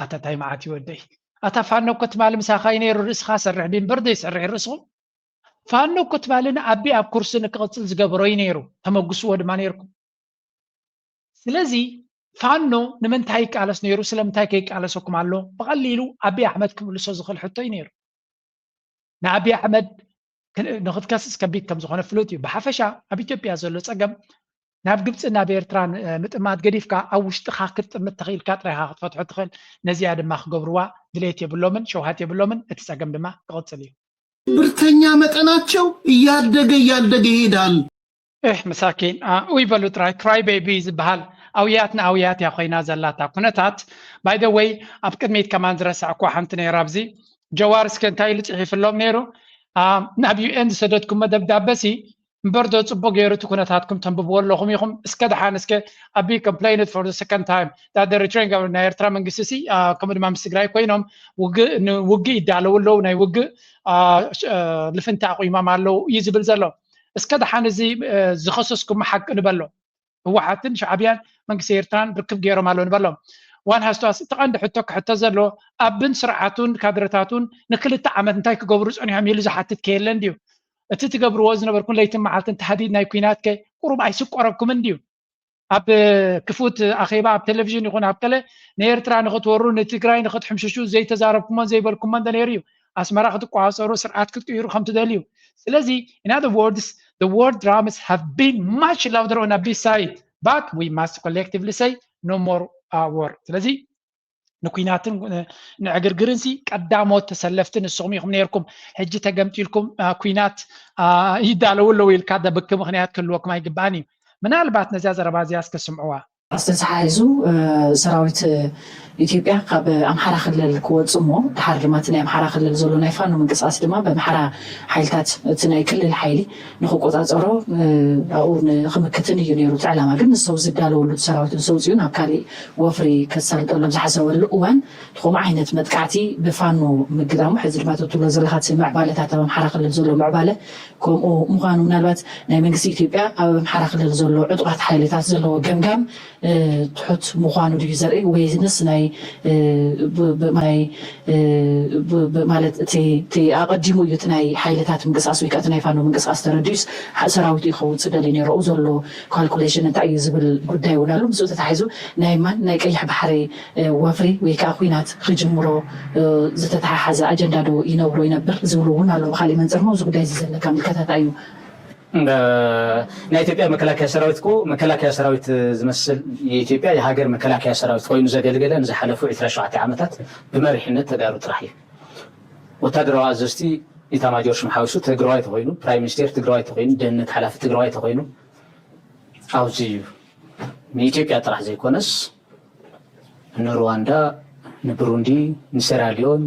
ኣታ ታይ መዓት እዩ ወደይ። ኣታ ፋኖ እኮ ትማሊ ምሳኻ እዩ ነይሩ፣ ርእስኻ ሰርሕ ቢምበር ዘይሰርሕ ርእስኹም። ፋኖ እኮ ትማሊ ንኣቢ ኣብ ኩርሲ ንክቕፅል ዝገበሮ እዩ ነይሩ፣ ተመጉስዎ ድማ ነይርኩም። ስለዚ ፋኖ ንምንታይ ይቃለስ ነይሩ? ስለምንታይ ከይቃለሰኩም ኣሎ? ብቐሊሉ ኣቢ ኣሕመድ ክምልሶ ዝኽእል ሕቶ እዩ ነይሩ። ንኣቢ ኣሕመድ ንክትከስስ ከቢድ ከም ዝኾነ ፍሉጥ እዩ። ብሓፈሻ ኣብ ኢትዮጵያ ዘሎ ጸገም ናብ ግብፅን ናብ ኤርትራን ምጥማት ገዲፍካ ኣብ ውሽጥኻ ክትጥምት ተኽኢልካ ጥራይኻ ክትፈትሖ ትኽእል። ነዚኣ ድማ ክገብርዋ ድሌት የብሎምን፣ ሸውሃት የብሎምን። እቲ ጸገም ድማ ክቕፅል እዩ። ብርተኛ መጠናቸው እያደገ እያደገ ይሄዳል። እህ ምሳኪን ኡይ በሉ ጥራይ፣ ክራይ ቤቢ ዝበሃል ኣውያት ንኣውያት እያ ኮይና ዘላታ ኩነታት። ባይ ዘ ወይ ኣብ ቅድሚት ከማን ዝረሳዕኩ ሓንቲ ነይራ ኣብዚ ጀዋር እስከ እንታይ ኢሉ ፅሒፍሎም ነይሩ? ናብ ዩ ኤን ዝሰደድኩሞ ደብዳበ ሲ እምበር ዶ ፅቡቅ ገይሩ እቲ ኩነታትኩም ተንብብዎ ኣለኹም ኢኹም። እስከ ደሓን እስከ ኣቢ complained for the second time that the Eritrean government፣ ናይ ኤርትራ መንግስቲ ሲ ከምኡ ድማ ምስ ትግራይ ኮይኖም ውግእ ይዳለዉ ኣለዉ፣ ናይ ውግእ ልፍንቲ ኣቑሞም ኣለዉ እዩ ዝብል ዘሎ። እስከ ደሓን እዚ ዝኸሰስኩም ሓቂ ንበሎ። ህወሓትን ሻዕብያን መንግስቲ ኤርትራን ርክብ ገይሮም ኣለዉ ንበሎም። ዋን ሃስቷስ እቲ ቀንዲ ሕቶ ክሕቶ ዘሎ ኣብን ስርዓቱን ካድረታቱን ንክልተ ዓመት እንታይ ክገብሩ ፀኒሖም ኢሉ ዝሓትት ከየለን ድዩ? እቲ ትገብርዎ ዝነበርኩም ለይትን መዓልትን ታህዲድ ናይ ኲናት ከ ቁሩብ ኣይስቆረብኩምን ድዩ? ኣብ ክፉት ኣኼባ ኣብ ቴሌቪዥን ይኹን ኣብ ገለ ንኤርትራ ንኽትወሩ ንትግራይ ንኽትሕምሽሹ ዘይተዛረብኩሞን ዘይበልኩሞን ዶ ነይሩ እዩ? ኣስመራ ክትቋፀሩ ስርዓት ክትቅይሩ ከም ትደልዩ። ስለዚ in other words the war dramas have been much louder on Abiy side but we must collectively say no more war። ስለዚ ንኩናትን ንዕግርግርን ሲ ቀዳሞት ተሰለፍቲ ንስኹም ኢኹም ነይርኩም። ሕጂ ተገምጢልኩም ኩናት ይዳለዉ ኣለዉ ኢልካ ደብኪ ምኽንያት ክህልወኩም ኣይግባእን እዩ። ምናልባት ነዚኣ ዘረባ እዚኣ እስከ ስምዕዋ። ኣስተተሓሒዙ ሰራዊት ኢትዮጵያ ካብ ኣምሓራ ክልል ክወፁ እሞ ድሓር ድማ እቲ ናይ ኣምሓራ ክልል ዘሎ ናይ ፋኖ ምንቅስቃስ ድማ ብኣምሓራ ሓይልታት እቲ ናይ ክልል ሓይሊ ንክቆፃፀሮ ኣብኡ ንክምክትን እዩ ነይሩ እቲ ዕላማ። ግን ንሰው ዝዳለወሉ እቲ ሰራዊት ንሰው ውፅኡ ናብ ካሊእ ወፍሪ ከሳልጠሎም ዝሓሰበሉ እዋን እቲ ከምኡ ዓይነት መጥቃዕቲ ብፋኖ ምግጣሙ፣ ሕዚ ድማ ትብሎ ዘለካ እቲ ምዕባለታት ኣብ ኣምሓራ ክልል ዘሎ ምዕባለ ከምኡ ምዃኑ፣ ምናልባት ናይ መንግስቲ ኢትዮጵያ ኣብ ኣምሓራ ክልል ዘሎ ዕጡቓት ሓይልታት ዘለዎ ገምጋም ትሑት ምዃኑ ድዩ ዘርኢ ወይንስ ናይ ናይ ማለት እቲ ኣቐዲሙ እዩ እቲ ናይ ሓይልታት ምንቅስቃስ ወይ ከዓ እቲ ናይ ፋኖ ምንቅስቃስ ተረዲኡስ ሰራዊት እዩ ከውፅእ ደልዩ ነይሩ ኣብኡ ዘሎ ካልኩሌሽን እንታይ እዩ ዝብል ጉዳይ እውን ኣሎ። ምስኡ ተታሒዙ ናይ ማን ናይ ቀይሕ ባሕሪ ወፍሪ ወይ ከዓ ኲናት ክጅምሮ ዝተተሓሓዘ ኣጀንዳ ዶ ይነብሮ ይነብር ዝብሉ እውን ኣለዉ። ብካሊእ መንፅር ሞ እዚ ጉዳይ እዚ ዘለካ ምልከታ እንታይ እዩ? ናይ ኢትዮጵያ መከላከያ ሰራዊት እኮ መከላከያ ሰራዊት ዝመስል የኢትዮጵያ የሀገር መከላከያ ሰራዊት ኮይኑ ዘገልገለ ንዝሓለፉ ዕስራ ሸውዓተ ዓመታት ብመሪሕነት ተጋሩ ጥራሕ እዩ። ወታደራዊ ኣዘዝቲ ኢታማጆር ሹም ሓዊሱ ትግራዋይ ተኮይኑ፣ ፕራይም ሚኒስቴር ትግራዋይ ተኮይኑ፣ ደህንነት ሓላፊ ትግራዋይ ተኮይኑ ኣብዚ እዩ። ንኢትዮጵያ ጥራሕ ዘይኮነስ ንሩዋንዳ፣ ንብሩንዲ፣ ንሴራሊዮን፣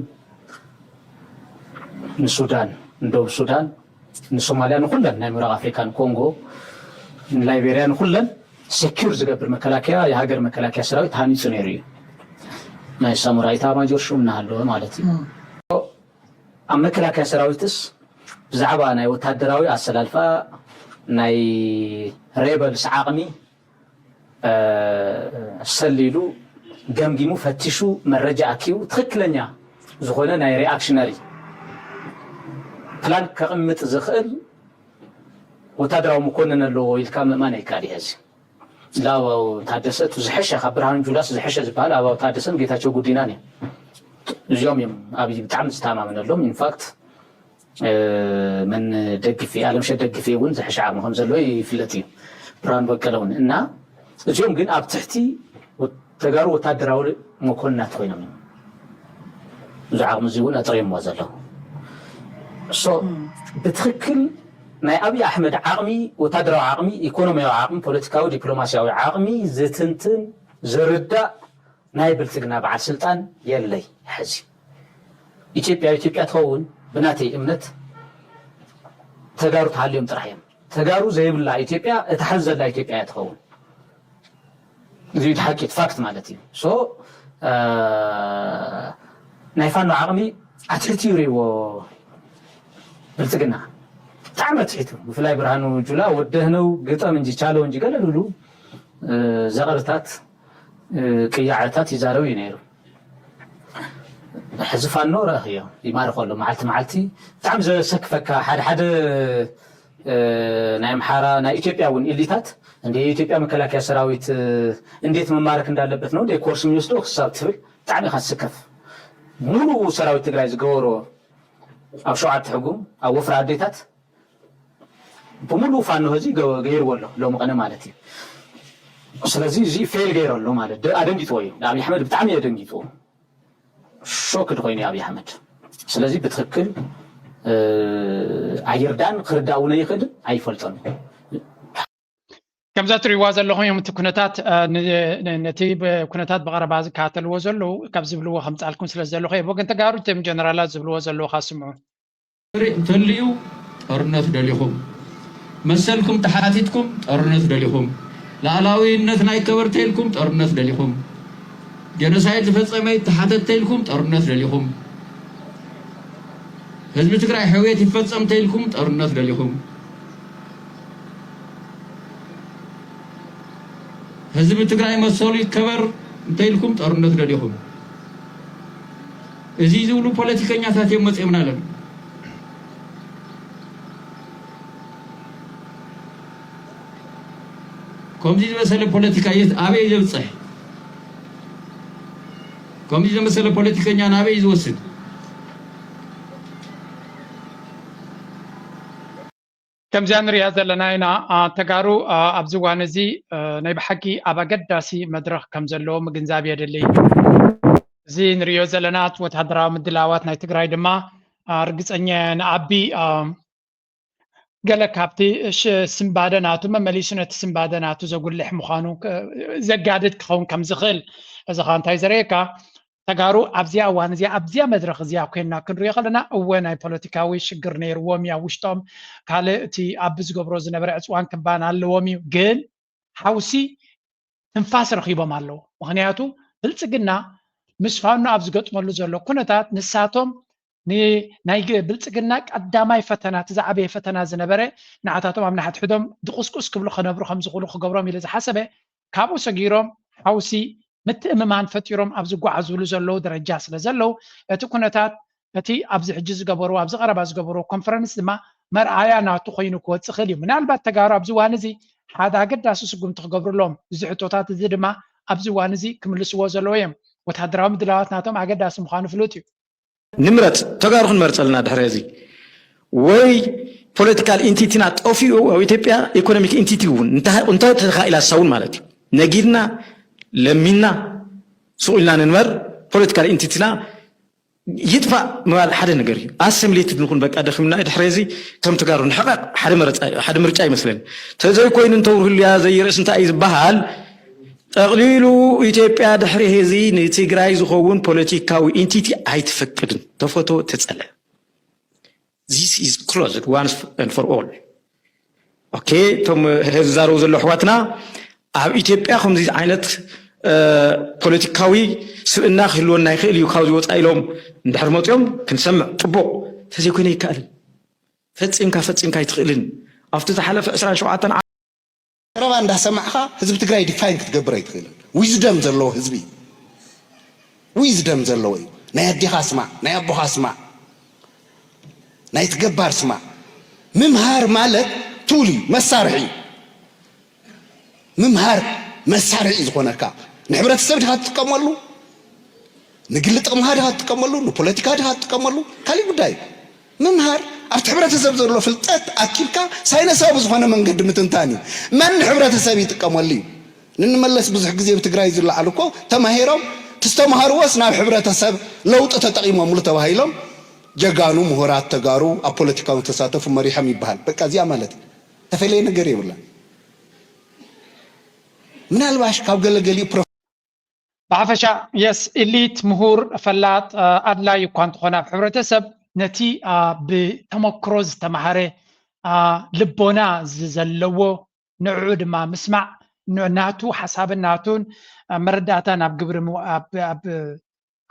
ንሱዳን፣ ንደቡብ ሱዳን፣ ንሶማልያ፣ ንኩለን ናይ ምብራቅ ኣፍሪካ፣ ንኮንጎ፣ ንላይቤርያ፣ ንኩለን ሴኪር ዝገብር መከላከያ የሃገር መከላከያ ሰራዊት ተሃኒፁ ነይሩ እዩ። ናይ ሳሙራ ኢታማጆር ሹም እናሃለወ ማለት እዩ። ኣብ መከላከያ ሰራዊትስ ብዛዕባ ናይ ወታደራዊ ኣሰላልፋ ናይ ሬበልስ ዓቕሚ ሰሊሉ ገምጊሙ ፈቲሹ መረጃ ኣኪቡ ትኽክለኛ ዝኾነ ናይ ሪኣክሽነሪ ፕላን ከቕምጥ ዝኽእል ወታደራዊ መኮንን ኣለዎ ኢልካ ምእማን ኣይካል እዩ። እዚ ለኣባው ታደሰ እቲ ዝሐሸ ካብ ብርሃኑ ጁላስ ዝሐሸ ዝበሃል ኣባው ታደሰን ጌታቸው ጉዲናን እዩ። እዚኦም እዮም ኣብይ ብጣዕሚ ዝተማመነሎም። ኢንፋክት መን ደግፌ ኣለምሸት ደግፌ እውን ዝሐሸ ዓቕሚ ከም ዘለዎ ይፍለጥ እዩ። ብርሃኑ በቀለ እውን እና እዚኦም ግን ኣብ ትሕቲ ተጋሩ ወታደራዊ መኮንናት ኮይኖም እዮም። እዚ ዓቕሚ እዚ እውን ኣጥሪዮምዎ ዘለዉ። ሶ ብትኽክል ናይ ኣብይ ኣሕመድ ዓቕሚ፣ ወታደራዊ ዓቕሚ፣ ኢኮኖሚያዊ ዓቕሚ፣ ፖለቲካዊ ዲፕሎማሲያዊ ዓቕሚ ዝትንትን ዝርዳእ ናይ ብልጽግና በዓል ስልጣን የለይ። ሕዚ ኢትዮጵያ ኢትዮጵያ ትኸውን ብናተይ እምነት ተጋሩ ተሃልዮም ጥራሕ እዮም። ተጋሩ ዘይብላ ኢትዮጵያ እታ ሕዚ ዘላ ኢትዮጵያ እያ ትኸውን። እዚ እቲ ሓቂ እቲ ፋክት ማለት እዩ። ሶ ናይ ፋኖ ዓቕሚ ኣትሕቲ ይርእይዎ ብልጽግና ብጣዕሚ ኣትሒቱ። ብፍላይ ብርሃኑ ጁላ ወደህነው ግጠም እንጂ ቻለው እንጂ ገለ ዝብሉ ዘቐርታት ቅያዕርታት ይዛረብ እዩ ነይሩ። ሕዚ ፋኖ ረእኽዮ ይማርኸ ኣሎ መዓልቲ መዓልቲ ብጣዕሚ ዘሰክፈካ ሓደ ሓደ ናይ ኣምሓራ ናይ ኢትዮጵያ እውን ኢሊታት እንደ የኢትዮጵያ መከላከያ ሰራዊት እንዴት መማረክ እንዳለበት ነው እንደ ኮርስ የሚወስደው ክሳብ ትብል ብጣዕሚ ኢኻ ትስከፍ። ሙሉ ሰራዊት ትግራይ ዝገበሮ ኣብ ሸውዓተ ሕጉም ኣብ ወፍራ ኣዴታት ብሙሉ ፋኖ ህዚ ገይርዎ ኣሎ ሎሚ ቀነ ማለት እዩ። ስለዚ እዚ ፌል ገይሩ ኣሎ ማለት ኣደንጊጥዎ እዩ። ንኣብይ ኣሕመድ ብጣዕሚ የደንጊጥዎ ሾክድ ኮይኑ ኣብይ ኣሕመድ። ስለዚ ብትክክል ኣይርዳን ክርዳእ እውን ኣይኽእልን ኣይፈልጦን። ከምዛ ትሪእዋ ዘለኹም እዮም እቲ ኩነታት ነቲ ኩነታት ብቐረባ ዝከታተልዎ ዘለዉ ካብ ዝብልዎ ከምፃልኩም ስለ ዘለኹ ወገን ተጋሩ እቶም ጀነራላት ዝብልዎ ዘለዉ ካስምዑ። እንተልዩ ጦርነት ደሊኹም፣ መሰልኩም ተሓቲትኩም ጦርነት ደሊኹም፣ ላዕላዊነት ናይ ከበር ተይልኩም ጦርነት ደሊኹም፣ ጀኖሳይድ ዝፈፀመ ይተሓተት ተይልኩም ጦርነት ደሊኹም፣ ህዝቢ ትግራይ ሕውየት ይፈፀም ተይልኩም ጦርነት ደሊኹም፣ ህዝቢ ትግራይ መሰሉ ይከበር እንተይልኩም ጦርነት ደሊኹም። እዚ ዝብሉ ፖለቲከኛታት እዮም መፂኦምና ኣለዉ። ከምዚ ዝመሰለ ፖለቲካ የት ኣበይ ዘብፅሕ? ከምዚ ዝመሰለ ፖለቲከኛ ናበይ እዩ ዝወስድ? ከምዚኣ ንሪኣ ዘለና ኢና ተጋሩ ኣብዚ እዋን እዚ ናይ ብሓቂ ኣብ ኣገዳሲ መድረኽ ከም ዘለዎ ምግንዛብ የድሊ እዩ። እዚ ንሪኦ ዘለና ወታደራዊ ምድላዋት ናይ ትግራይ ድማ ርግፀኛ ንኣቢ ገለ ካብቲ ስምባደ ናቱ መመሊሱ ነቲ ስምባደ ናቱ ዘጉልሕ ምዃኑ ዘጋድድ ክኸውን ከም ዝኽእል እዚ ኸ እንታይ ዘርእየካ ተጋሩ ኣብዚኣ እዋን እዚኣ ኣብዚኣ መድረኽ እዚኣ ኮይንና ክንሪኦ ከለና እወ ናይ ፖለቲካዊ ሽግር ነይርዎም እዩ ኣብ ውሽጦም ካልእ እቲ ኣብ ዝገብሮ ዝነበረ ዕፅዋን ክባን ኣለዎም እዩ ግን ሓውሲ ትንፋስ ረኺቦም ኣለዉ ምኽንያቱ ብልፅግና ምስ ፋኖ ኣብ ዝገጥመሉ ዘሎ ኩነታት ንሳቶም ናይ ብልፅግና ቀዳማይ ፈተና እቲ ዝዓበየ ፈተና ዝነበረ ንዓታቶም ኣብ ንሓድሕዶም ድቁስቁስ ክብሉ ከነብሩ ከም ዝኽእሉ ክገብሮም ኢሉ ዝሓሰበ ካብኡ ሰጊሮም ሓውሲ ምትእምማን ፈጢሮም ኣብ ዝጓዓዙሉ ዘለዉ ደረጃ ስለ ዘለዉ እቲ ኩነታት እቲ ኣብዚ ሕጂ ዝገበርዎ ኣብዚ ቀረባ ዝገበርዎ ኮንፈረንስ ድማ መርኣያ ናቱ ኮይኑ ክወፅእ ክእል እዩ። ምናልባት ተጋሩ ኣብዚ እዋን እዚ ሓደ ኣገዳሲ ስጉምቲ ክገብርሎም እዚ ሕቶታት እዚ ድማ ኣብዚ እዋን እዚ ክምልስዎ ዘለዎ እዮም። ወታደራዊ ምድላዋት ናቶም ኣገዳሲ ምዃኑ ፍሉጥ እዩ። ንምረፅ ተጋሩ ክንመርፅ ኣለና ድሕሪ እዚ ወይ ፖለቲካል ኢንቲቲና ጠፊኡ ኣብ ኢትዮጵያ ኢኮኖሚክ ኢንቲቲ እውን እንተተኻኢላ እሳ እውን ማለት እዩ ነጊድና ለሚንና ሱቕ ኢልና ንንበር ፖለቲካል ኢንቲቲና ይጥፋእ ምባል ሓደ ነገር እዩ ኣሲሚሌትድ ንኹን በቃ ደኺምና ድሕሪ እዚ ከም ተጋሩ ንሕቐቕ ሓደ ምርጫ ይመስለኒ ተዘይኮይኑ እንተውርህልያ ዘይርእስ እንታይ እዩ ዝበሃል ጠቕሊሉ ኢትዮጵያ ድሕሪ ሕዚ ንትግራይ ዝኸውን ፖለቲካዊ ኢንቲቲ ኣይትፈቅድን ተፈቶ ተፀለ This is closed once and for all okay እቶም ዝዛረቡ ዘሎ ኣሕዋትና ኣብ ኢትዮጵያ ከምዚ ዓይነት ፖለቲካዊ ስብእና ክህልወና ይኽእል እዩ ካብዚ ወፃ ኢሎም እንድሕር መፅኦም ክንሰምዕ ፅቡቕ ተዘይኮይነ ይከኣልን ፈፂምካ ፈፂምካ ኣይትኽእልን ኣብቲ ዝሓለፈ ዕስራን ሸውዓተን ዘረባ እንዳሰማዕካ ህዝቢ ትግራይ ዲፋይን ክትገብር ኣይትኽእልን። ዊዝደም ዘለዎ ህዝቢ እዩ። ዊዝደም ዘለዎ እዩ። ናይ ኣዴኻ ስማዕ፣ ናይ ኣቦኻ ስማዕ፣ ናይ ትገባር ስማዕ። ምምሃር ማለት ቱል እዩ፣ መሳርሒ እዩ። ምምሃር መሳርሒ እዩ ዝኾነካ። ንሕብረተሰብ ዲኻ ትጥቀመሉ? ንግሊ ጥቕምኻ ዲኻ ትጥቀመሉ? ንፖለቲካ ዲኻ ትጥቀመሉ? ካሊእ ጉዳይ። ምምሃር ኣብቲ ሕብረተሰብ ዘሎ ፍልጠት ኣኪብካ ሳይነሳዊ ብዝኾነ መንገዲ ምትንታን እዩ። መን ንሕብረተሰብ ይጥቀመሉ እዩ? ንንመለስ ብዙሕ ግዜ ብትግራይ ዝለዓሉ እኮ ተማሂሮም ትስተምሃርዎስ ናብ ሕብረተሰብ ለውጢ ተጠቒሞምሉ ተባሂሎም ጀጋኑ ምሁራት ተጋሩ ኣብ ፖለቲካዊ ተሳተፉ መሪሖም ይበሃል። በቃ እዚኣ ማለት እዩ። ተፈለየ ነገር የብላን። ምናልባሽ ካብ ገለገሊኡ ፕሮ ብሓፈሻ የስ ኢሊት ምሁር ፈላጥ ኣድላይ እኳ እንተኾነ ኣብ ሕብረተሰብ ነቲ ብተመክሮ ዝተማሃረ ልቦና ዘለዎ ንዕኡ ድማ ምስማዕ ናቱ ሓሳብን ናቱን መረዳእታ ናብ ግብሪ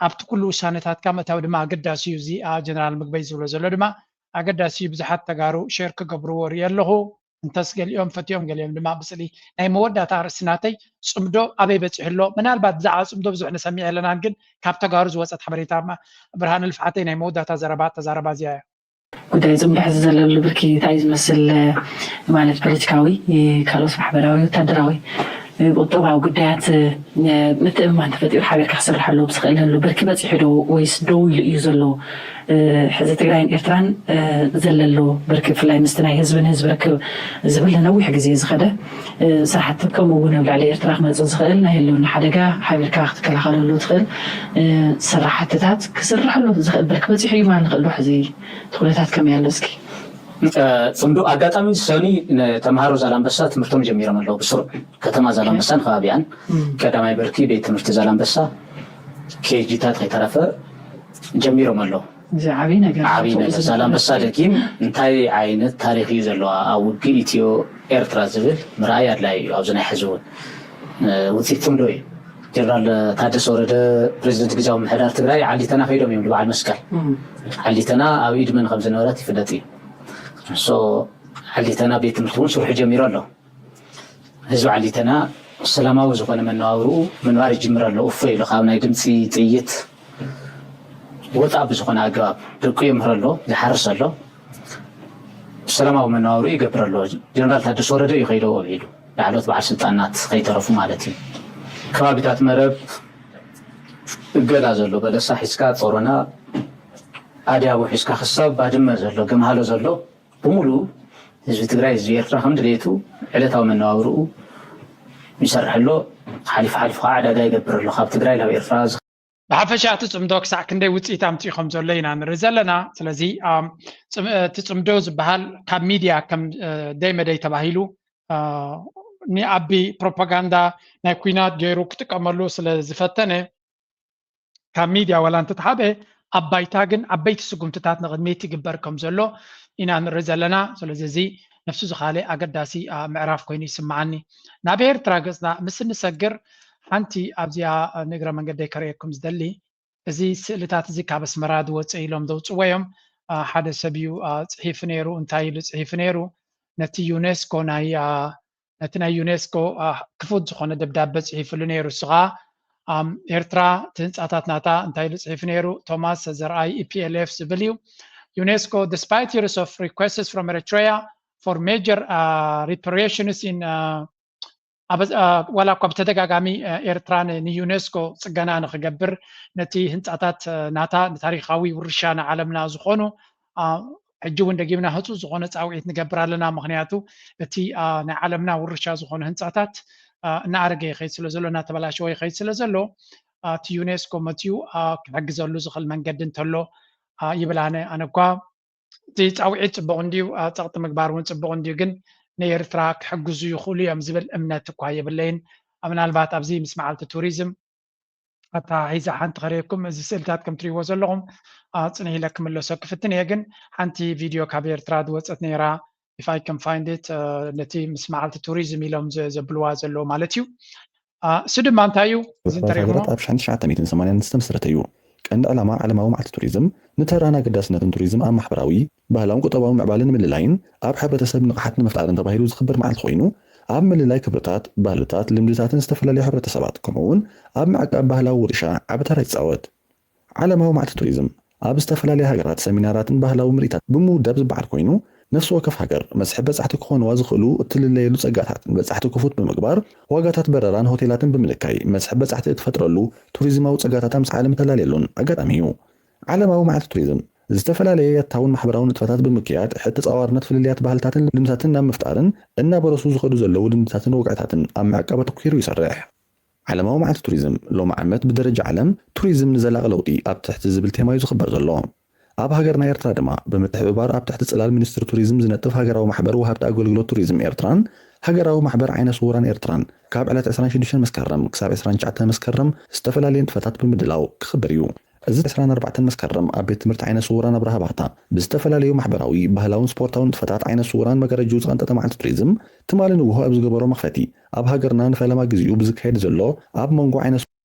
ኣብቲ ኩሉ ውሳነታትካ ምእታው ድማ ኣገዳሲ እዩ። እዚ ጀነራል ምግበይ ዝብሎ ዘሎ ድማ ኣገዳሲ እዩ። ብዙሓት ተጋሩ ሸር ክገብርዎ ርኢ ኣለኹ። እንተስ ገሊኦም ፈትዮም ገሊኦም ድማ ብስእሊ ናይ መወዳእታ ኣርእስቲ ናተይ ጽምዶ ኣበይ በጺሑ ኣሎ? ምናልባት ብዛዕባ ጽምዶ ብዙሕ ንሰሚዕ የለናን፣ ግን ካብ ተጋሩ ዝወጸት ሓበሬታ ብርሃነ ልፍዓተይ ናይ መወዳእታ ዘረባ ተዛረባ እዚኣ እያ። ጉዳይ ጽምዶ ሕዚ ዘለሉ ብርኪ እንታይ እዩ ዝመስል? ማለት ፖለቲካዊ፣ ካልኦት ማሕበራዊ፣ ወታደራዊ፣ ቁጠባዊ ጉዳያት ምትእምማን ተፈጢሩ ሓቢርካ ክስርሐሉ ብዝኽእለሉ ብርኪ በጺሑ ዶ ወይስ ደው ኢሉ እዩ ዘሎ? ሕዚ ትግራይን ኤርትራን ዘለሎ ብርኪ ብፍላይ ምስቲ ናይ ህዝቢ ንህዝቢ ርክብ ዝብል ነዊሕ ግዜ ዝኸደ ስራሕቲ ከምኡ እውን ኣብ ልዕሊ ኤርትራ ክመፅእ ዝኽእል ናይ ህልውና ሓደጋ ሓቢርካ ክትከላኸለሉ ትኽእል ስራሕትታት ክስርሐሉ ዝኽእል ብርኪ በፂሑ እዩ ማለት ንኽእል ዶ? ሕዚ እቲ ኩነታት ከመይ ኣሎ እስኪ? ፅምዶ ኣጋጣሚ ሰኒ ንተምሃሮ ዛላንበሳ ትምህርቶም ጀሚሮም ኣለዉ። ብስሩዕ ከተማ ዛላንበሳን ከባቢኣን ቀዳማይ ብርኪ ቤት ትምህርቲ ዛላንበሳ ኬጂታት ከይተረፈ ጀሚሮም ኣለዉ። እዚ ዓብዪ ነገር ዓብዪ ነገር ዛላንበሳ ደጊም እንታይ ዓይነት ታሪክ እዩ ዘለዋ ኣብ ውግእ ኢትዮ ኤርትራ ዝብል ምርኣይ ኣድላይ እዩ። ኣብዚ ናይ ሕዚ እውን ውፅኢት ፅምዶ እዩ። ጀነራል ታደሰ ወረደ ፕሬዚደንት ግዝያዊ ምምሕዳር ትግራይ ዓሊተና ከይዶም እዮም ንበዓል መስቀል። ዓሊተና ኣብ ኢድ መን ከም ዝነበረት ይፍለጥ እዩ። ዓሊተና ቤት ትምህርቲ እውን ስርሑ ጀሚሩ ኣሎ። ህዝቢ ዓሊተና ሰላማዊ ዝኾነ መነባብርኡ ምንባር ይጅምር ኣሎ። እፎ ኢሉ ካብ ናይ ድምፂ ጥይት ወፃእ ብዝኾነ ኣገባብ ደቁ የምህር ኣሎ፣ ይሓርስ ኣሎ፣ ሰላማዊ መነባብርኡ ይገብር ኣሎ። ጀነራል ታደሰ ወረደ እዩ ከይደዎ ውዒሉ፣ ላዕለዎት በዓል ስልጣናት ከይተረፉ ማለት እዩ። ከባቢታት መረብ እገዳ ዘሎ በለሳ ሒዝካ ጾሮና ኣድያቦ ሒዝካ ክሳብ ባድመ ዘሎ ገምሃሎ ዘሎ ብምሉኡ ህዝቢ ትግራይ ህዝቢ ኤርትራ ከም ድሌቱ ዕለታዊ መነባብርኡ ይሰርሕ ኣሎ። ሓሊፉ ሓሊፉ ከዓ ዕዳጋ ይገብር ኣሎ። ካብ ትግራይ ናብ ኤርትራ ብሓፈሻ እቲ ፅምዶ ክሳዕ ክንደይ ውፅኢት ኣምፂኡ ከም ዘሎ ኢና ንርኢ ዘለና። ስለዚ እቲ ፅምዶ ዝበሃል ካብ ሚድያ ከም ደይ መደይ ተባሂሉ ንኣቢ ፕሮፓጋንዳ ናይ ኩናት ገይሩ ክጥቀመሉ ስለ ዝፈተነ ካብ ሚድያ ዋላ እንተተሓበ ኣብ ባይታ ግን ዓበይቲ ስጉምትታት ንቕድሚት ይግበር ከም ዘሎ ኢና ንርኢ ዘለና። ስለዚ እዚ ነፍሱ ዝኻለ ኣገዳሲ ምዕራፍ ኮይኑ ይስምዓኒ። ናብ ኤርትራ ገጽና ምስ እንሰግር ሓንቲ ኣብዚኣ ንእግረ መንገደይ ከርእየኩም ዝደሊ እዚ ስእልታት እዚ ካብ ኣስመራ ዝወፀ ኢሎም ዘውፅዎ እዮም። ሓደ ሰብ እዩ ፅሒፉ ነይሩ። እንታይ ኢሉ ፅሒፉ ነይሩ? ነቲ ዩኔስኮ ናይ ነቲ ናይ ዩኔስኮ ክፉት ዝኾነ ደብዳበ ፅሒፍሉ ነይሩ። እሱ ከዓ ኤርትራ እቲ ህንፃታት ናታ እንታይ ኢሉ ፅሒፉ ነይሩ? ቶማስ ዘርኣይ ኢፒኤልኤፍ ዝብል እዩ። ዩኔስኮ despite years of requests from Eritrea for major reparations in ዋላ እኳ ብተደጋጋሚ ኤርትራ ንዩኔስኮ ፅገና ንክገብር ነቲ ህንፃታት ናታ ንታሪካዊ ውርሻ ንዓለምና ዝኾኑ ሕጂ እውን ደጊምና ህፁፅ ዝኾነ ፃውዒት ንገብር ኣለና። ምክንያቱ እቲ ናይ ዓለምና ውርሻ ዝኾነ ህንፃታት እናኣረገ ይኸይድ ስለ ዘሎ እናተበላሸወ ይኸይድ ስለ ዘሎ እቲ ዩኔስኮ መፅዩ ክሕግዘሉ ዝኽእል መንገዲ እንተሎ ይብል። ኣነ ኣነ እኳ እቲ ፃውዒት ፅቡቕ እንድዩ፣ ፀቕጢ ምግባር እውን ፅቡቕ እንድዩ፣ ግን ንኤርትራ ክሕግዙ ይኽእሉ እዮም ዝብል እምነት እኳ የብለይን። ምናልባት ኣብዚ ምስ መዓልቲ ቱሪዝም ኣተሓሒዘ ሓንቲ ከርእየኩም፣ እዚ ስእልታት ከም ትሪእዎ ዘለኹም ፅንሕ ኢለ ክምለሶ ክፍትን እየ፣ ግን ሓንቲ ቪድዮ ካብ ኤርትራ ዝወፀት ነይራ፣ if I can find it፣ ነቲ ምስ መዓልቲ ቱሪዝም ኢሎም ዘብልዋ ዘለዉ ማለት እዩ። እሱ ድማ እንታይ እዩ? እዚ እንተሪእኹሞ ኣብ ሺሕ ትሽዓተ ሚእትን ሰማንያን ዝተመስረተ እዩ። ቀንዲ ዕላማ ዓለማዊ መዓልቲ ቱሪዝም ንተራን ኣገዳስነትን ቱሪዝም ኣብ ማሕበራዊ፣ ባህላውን ቁጠባዊ ምዕባለ ንምልላይን ኣብ ሕብረተሰብ ንቕሓት ንምፍጣርን ተባሂሉ ዝኽበር መዓልቲ ኮይኑ፣ ኣብ ምልላይ ክብርታት፣ ባህልታት፣ ልምድታትን ዝተፈላለዩ ሕብረተሰባት፣ ከምኡ እውን ኣብ ምዕቃብ ባህላዊ ውርሻ ዓቢ ተራ ይጻወት። ዓለማዊ መዓልቲ ቱሪዝም ኣብ ዝተፈላለያ ሃገራት ሰሚናራትን ባህላዊ ምርኢታት ብምውዳብ ዝበዓል ኮይኑ፣ ነፍሲ ወከፍ ሃገር መስሕብ በጻሕቲ ክኾንዋ ዝኽእሉ እትልለየሉ ጸጋታትን በጻሕቲ ክፉት ብምግባር፣ ዋጋታት በረራን ሆቴላትን ብምንካይ መስሕብ በጻሕቲ እትፈጥረሉ ቱሪዝማዊ ጸጋታት ኣምሳዕሊ ምተላለየሉን ኣጋጣሚ እዩ። ዓለማዊ መዓልቲ ቱሪዝም ዝተፈላለየ ያታውን ማሕበራዊ ንጥፈታት ብምክያድ፣ ሕቲ ጻዋርነት ፍልልያት ባህልታትን ልምድታትን ናብ ምፍጣርን እናበረሱ ዝኸዱ ዘለዉ ልምድታትን ወግዕታትን ኣብ ምዕቃብ ኣተኲሩ ይሰርሕ። ዓለማዊ መዓልቲ ቱሪዝም ሎም ዓመት ብደረጃ ዓለም ቱሪዝም ንዘላቒ ለውጢ ኣብ ትሕቲ ዝብል ቴማ እዩ ዝኽበር ዘሎ። ኣብ ሃገርና ኤርትራ ድማ ብምትሕብባር ኣብ ትሕቲ ጽላል ሚኒስትሪ ቱሪዝም ዝነጥፍ ሃገራዊ ማሕበር ወሃብቲ ኣገልግሎት ቱሪዝም ኤርትራን ሃገራዊ ማሕበር ዓይነ ስውራን ኤርትራን ካብ ዕለት ዕስራን ሽዱሽተን መስከረም ክሳብ ዕስራን ትሽዓተን መስከረም ዝተፈላለየ ንጥፈታት ብምድላው ክኽበር እዩ። እዚ ዕስራን ኣርባዕተን መስከረም ኣብ ቤት ትምህርቲ ዓይነ ስውራን ኣብርሃ ባርታ ብዝተፈላለዩ ማሕበራዊ፣ ባህላውን ስፖርታውን ንጥፈታት ዓይነ ስውራን መጋረጅኡ ዝቐንጠጠ መዓልቲ ቱሪዝም ትማሊ ንግሆ ኣብ ዝገበሮ መኽፈቲ፣ ኣብ ሃገርና ንፈለማ ግዜኡ ብዝካየድ ዘሎ ኣብ መንጎ ዓይነ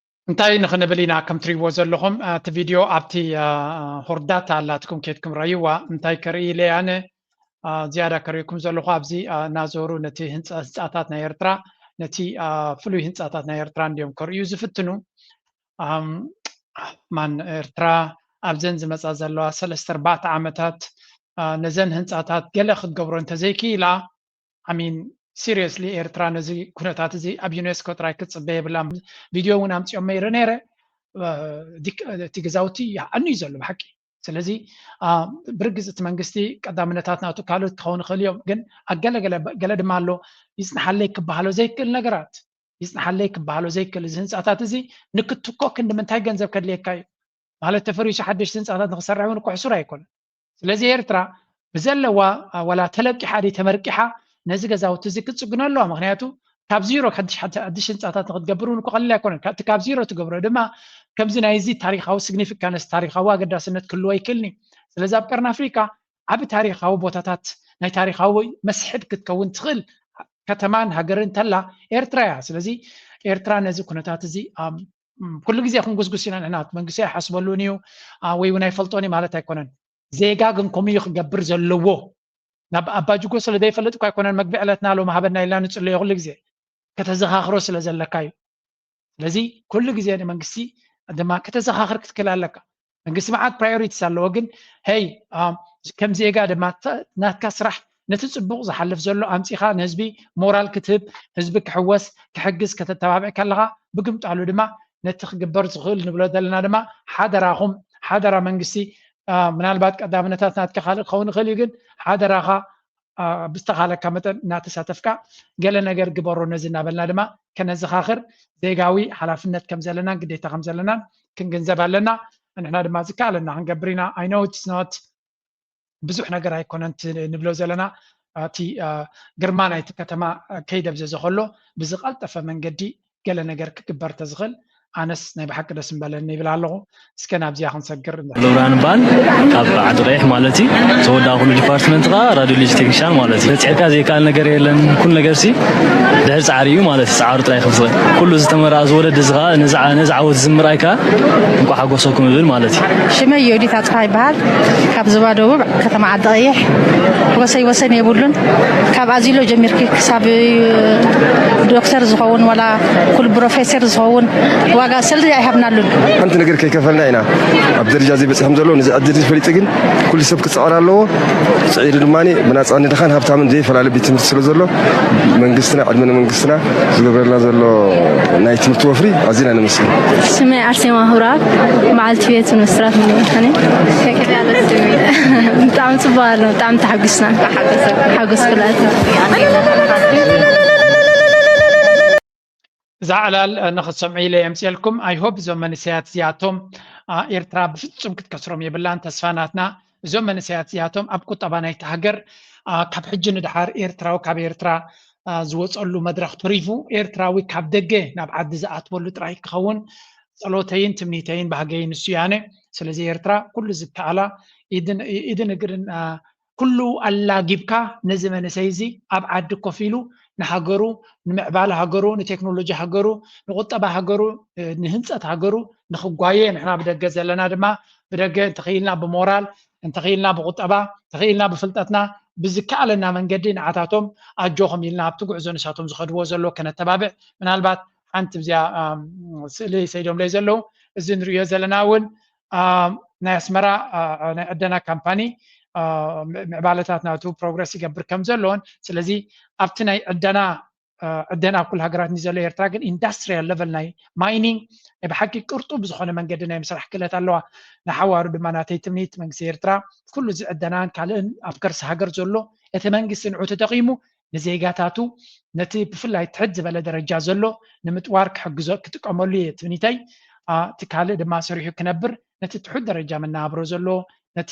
እንታይ ንኽንብል ኢና? ከም ትሪእዎ ዘለኹም፣ እ፣ እቲ ቪድዮ ኣብቲ፣ እ፣ ሆርዳታ ኣላትኩም፣ ኬድኩም ረእይዋ። እንታይ ከርኢ ኢለ ኣነ፣ እ፣ ዝያዳ ከርእየኩም ዘለኹ፣ ኣብዚ፣ እ፣ እናዞሩ ነቲ ህንጻ-፣ ህንጻታት ናይ ኤርትራ፣ ነቲ፣ እ፣ ፍሉይ ህንጻታት ናይ ኤርትራ እንድዮም ከርእዩ ዝፍትኑ። ኣም፣ ማን ኤርትራ ኣብዘን ዝመጻ ዘለዋ ሰለስተ ኣርባዕተ ዓመታት፣ እ፣ ነዘን ህንጻታት ገለ ክትገብሮ እንተዘይክኢላ፣ I mean፣ ሲሪየስሊ ኤርትራ ነዚ ኩነታት እዚ ኣብ ዩኔስኮ ጥራይ ክትጽበ የብላን። ቪድዮ እውን ኣምጺኦሞ ይርኢ ነይረ። እ፣ ዲክ-፣ እቲ ገዛውቲ ይሃኒ እዩ ዘሎ ብሓቂ። ስለዚ፣ እ፣ ብርግጽ እቲ መንግስቲ ቀዳምነታት ናቱ ካልኦት ክኸውን ይኽእል እዮም፣ ግን ኣብ ገለ ገለ፣ ገለ ድማ ኣሎ ይጽንሓለይ ክበሃሎ ዘይክእል ነገራት፣ ይጽንሓለይ ክበሃሎ ዘይክእል፣ እዚ ህንጻታት እዚ ንክትኮ ክንዲ ምንታይ ገንዘብ ከድልየካ እዩ? ማለት ተፈሪሱ ሓደሽቲ ህንጻታት ንክሰርሕ እውን እኮ ሕሱር ኣይኮነን። ስለዚ ኤርትራ ብዘለዋ፣ አ፣ ዋላ ተለቂሓ ድዩ ተመርቂሓ ነዚ ገዛውቲ እዚ ክትጽግኖ ኣለዋ። ምኽንያቱ ካብ ዚሮ ሓድሽ፣ ሓድ-፣ ሓድሽ ህንጻታት ንክትገብር እውን እኮ ቀሊል ኣይኮነን። ካብ፣ እቲ ካብ ዚሮ ትገብሮ ድማ ከምዚ ናይዚ ታሪኻዊ ሲግኒፊካንስ፣ ታሪኻዊ ኣገዳስነት ክህልዎ ኣይክእልን እዩ። ስለዚ ኣብ ቀርኒ ኣፍሪቃ ዓቢ ታሪኻዊ ቦታታት፣ ናይ ታሪኻዊ መስሕብ ክትከውን ትኽእል ከተማን ሃገርን እንተላ ኤርትራ እያ። ስለዚ ኤርትራ ነዚ ኩነታት እዚ፣ ኣም፣ ም፣ ኩሉ ግዜ ክንጉስጉስ ኢና ንሕና። መንግስቲ ኣይሓስበሉን እዩ፣ አ፣ ወይ እውን ኣይፈልጦን እዩ ማለት ኣይኮነን። ዜጋ ግን ከምኡ እዩ ክገብር ዘለዎ። ናብ ኣባጅጎ ስለ ዘይፈልጥ እኮ ኣይኮነን መግቢ ዕለትና ሎም ሃበና ኢልና ንጽለዮ ኩሉ ግዜ። ከተዘኻኽሮ ስለ ዘለካ እዩ። ስለዚ ኩሉ ግዜ ንመንግስቲ ድማ ከተዘኻኽር ክትክእል ኣለካ። መንግስቲ መዓት ፕራዮሪቲስ ኣለዎ፣ ግን ሄይ፣ አ፣ ከም ዜጋ ድማ ተ-፣ ናትካ ስራሕ ነቲ ጽቡቕ ዝሓልፍ ዘሎ ኣምጺኻ ንህዝቢ ሞራል ክትህብ፣ ህዝቢ ክሕወስ፣ ክሕግዝ ከተተባብዕ ከለኻ፣ ብግምጣሉ ድማ ነቲ ክግበር ዝኽእል ንብሎ ዘለና ድማ ሓደራኹም፣ ሓደራ መንግስቲ፣ አ፣ ምናልባት ቀዳምነታት ናትካ ካልእ ክኸውን ይኽእል እዩ፣ ግን ሓደራኻ፣ አ፣ ብዝተኻለካ መጠን እናተሳተፍካ ገለ ነገር ግበሮ ነዚ እናበልና ድማ ከነዘኻኽር ዜጋዊ ሓላፍነት ከም ዘለናን ግዴታ ከም ዘለናን ክንግንዘብ ኣለና። ንሕና ድማ ዝከኣለና ክንገብር ኢና። I know it's not ብዙሕ ነገር ኣይኮነን እቲ ንብሎ ዘለና፣ እቲ፣ አ፣ ግርማ ናይቲ ከተማ፣ አ፣ ከይደብዘዘ ከሎ ብዝቐልጠፈ መንገዲ ገለ ነገር ክግበር ተዝኽእል ኣነስ ናይ ብሓቂ ደስ ምበለኒ ይብል ኣለኹ። እስከ ናብዚኣ ክንሰግር እንዳ- ሎብርሃን እበሃል፣ ካብ ዓዲ ቀይሕ ማለት እዩ። ተወዳእኩሉ ዲፓርትመንት ኸዓ ራዲዮሎጂ ቴክኒሻን ማለት እዩ። በፂሕካ ዘይከኣል ነገር የለን። ኩሉ ነገር ሲ ድሕሪ ፃዕሪ እዩ ማለት እዩ። ፃዕሩ ጥራይ ክፍፀም። ኩሉ ዝተመርዓ ዝወለድ እዚ ኸዓ ነዚ ዓ-፣ ነዚ ዓወት ዝምርኣይ ከኣ እንኳዕ ሓጎሰኩም እብል ማለት እዩ። ሽመይ ዮዲት ኣፅፋ ይበሃል። ካብ ዞባ ደቡብ ከተማ ዓዲ ቀይሕ ወሰይ ወሰን የብሉን። ካብ ኣዚሎ ጀሚርኪ ክሳብ ዶክተር ዝኸውን ዋላ ኩል ፕሮፌሰር ዝኸውን ዋጋ ሰልዲ ኣይሃብናሉን። ሓንቲ ነገር ከይከፈልና ኢና ኣብ ደረጃ እዚ በፂሖም ዘለዉ። ነዚ ዕድል እዚ ፈሊጡ ግን ኩሉ ሰብ ክፅዕር ኣለዎ። ፅዒሩ ድማ ብናፃ ንድኻን ሃብታምን ዘይፈላለ ቤት ትምህርቲ ስለ ዘሎ መንግስትና፣ ዕድመ ንመንግስትና ዝገብረልና ዘሎ ናይ ትምህርቲ ወፍሪ ኣዚና ነመስግን። ስመይ ኣርሴማ ሁራብ፣ በዓልቲ ቤት ዩኒቨርሲታት ምዃነይ። ብጣዕሚ ጽቡቕ ኣሎ፣ ብጣዕሚ ተሓጒስና። ሓጎስ ኩላት። እዛ ዕላል ንኽትሰምዑ ኢለ የምጽኤልኩም። I hope እዞም መንእሰያት እዚኣቶም፣ አ፣ ኤርትራ ብፍጹም ክትከስሮም የብላን፣ ተስፋ ናትና። እዞም መንእሰያት እዚኣቶም ኣብ ቁጠባ ናይቲ ሃገር፣ አ፣ ካብ ሕጂ ንድሓር ኤርትራዊ ካብ ኤርትራ፣ አ፣ ዝወጸሉ መድረኽ ተሪፉ፣ ኤርትራዊ ካብ ደገ ናብ ዓዲ ዝኣትወሉ ጥራይ ክኸውን ጸሎተይን ትምኒተይን ባህገይን ንሱ እያነ። ስለዚ ኤርትራ ኩሉ ዝከኣላ ኢድን፣ ኢድን እግርን፣ አ፣ ኩሉ ኣላጊብካ ነዚ መንእሰይ እዚ ኣብ ዓዲ ኮፍ ኢሉ ንሃገሩ፣ ንምዕባለ ሃገሩ፣ ንቴክኖሎጂ ሃገሩ፣ ንቁጠባ ሃገሩ፣ እ፣ ንህንጸት ሃገሩ ንኽጓየ፣ ንሕና ብደገ ዘለና ድማ ብደገ እንተኽኢልና ብሞራል፣ እንተኽኢልና ብቁጠባ፣ እንተኽኢልና ብፍልጠትና ብዝከኣለና መንገዲ ንዓታቶም ኣጆኹም ኢልና ኣብቲ ጉዕዞ ንሳቶም ዝኸድዎ ዘሎ ከነተባብዕ። ምናልባት ሓንቲ ብዚኣ ስእሊ ሰይዶምለይ ዘለዉ፣ እዚ ንርእዮ ዘለና እውን ናይ ኣስመራ ናይ ዕደና ካምፓኒ ምዕባለታት ናቱ ፕሮግረስ ይገብር ከም ዘለዎን፣ ስለዚ ኣብቲ ናይ ዕደና ዕደና ኣብ ኩሉ ሃገራት እንዲ ዘሎ ኤርትራ ግን ኢንዳስትሪያል ለቨል ናይ ማይኒንግ ናይ ብሓቂ ቅርጡ ብዝኾነ መንገዲ ናይ ምስራሕ ክእለት ኣለዋ። ንሓዋሩ ድማ ናተይ ትምኒት መንግስቲ ኤርትራ ኩሉ እዚ ዕደናን ካልእን ኣብ ከርሲ ሃገር ዘሎ እቲ መንግስቲ ንዑ ተጠቒሙ ንዜጋታቱ ነቲ ብፍላይ ትሕት ዝበለ ደረጃ ዘሎ ንምጥዋር ክሕግዞ ክጥቀመሉ እየ ትምኒተይ። እቲ ካልእ ድማ ሰሪሑ ክነብር ነቲ ትሑት ደረጃ መነባብሮ ዘለዎ ነቲ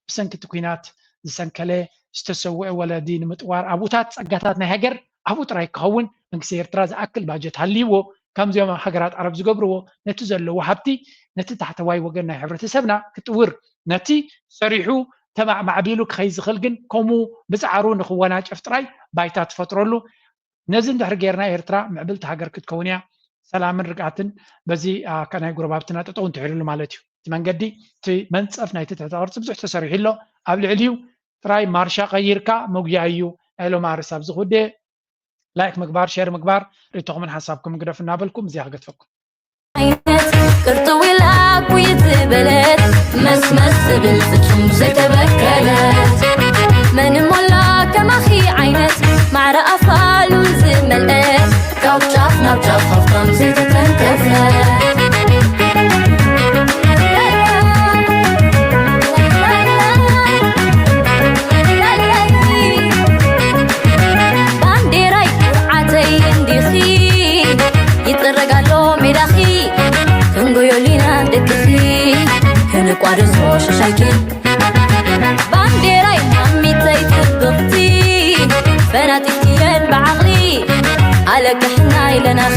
ብሰንኪ እቲ ኲናት ዝሰንከለ ዝተሰውአ ወለዲ ንምጥዋር ኣብኡታት ጸጋታት ናይ ሃገር ኣብኡ ጥራይ ክኸውን መንግስቲ ኤርትራ ዝኣክል ባጀት ሃልይዎ ከምዚኦም ኣብ ሃገራት ዓረብ ዝገብርዎ ነቲ ዘለዎ ሃብቲ ነቲ ታሕተዋይ ወገን ናይ ሕብረተሰብና ክጥውር ነቲ ሰሪሑ ተማዕማዕቢሉ ክኸይ ዝኽእል ግን ከምኡ ብፃዕሩ ንክወናጨፍ ጥራይ ባይታ ትፈጥረሉ ነዚ እንድሕር ጌርና ኤርትራ ምዕብልቲ ሃገር ክትከውን እያ። ሰላምን ርግኣትን በዚ ናይ ጎረባብትና ጠጠው እንትሕልሉ ማለት እዩ። እቲ መንገዲ እቲ መንፀፍ ናይቲ ትሕተ ቅርፂ ብዙሕ ተሰሪሑ ኣሎ። ኣብ ልዕሊኡ ጥራይ ማርሻ ቀይርካ መጉያ እዩ። ናይ ሎም ኣርስ ኣብዚ ክውደ ላይክ ምግባር ሸር ምግባር ርኢቶኹምን ሓሳብኩም ግደፉ እናበልኩም እዚኣ ክገድፈኩም። ዓይነት ቅርጥው ኢላ ኩይት ዝበለት መስመስ ትብል ፍጹም ዘይተበከለት መን እሞ ኣላ ከማኺ ዓይነት ማዕረ ኣፋሉን ዝመልአት ካብ ጫፍ ናብ ጫፍ ሃፍታም ዘይተተንከፈት ባንዴራይ ኩርዓተይ እንዲኺ ይጥረግ ኣሎ ሜዳኺ ክንጎዮሊና ደቅኺ ክንቋደሶ ሸሻይኪ ባንዴራይ ማሚተይ ጽብቕቲ ፈናጢትየን ብዓቕሊ ኣለቅሕና ኢለናኺ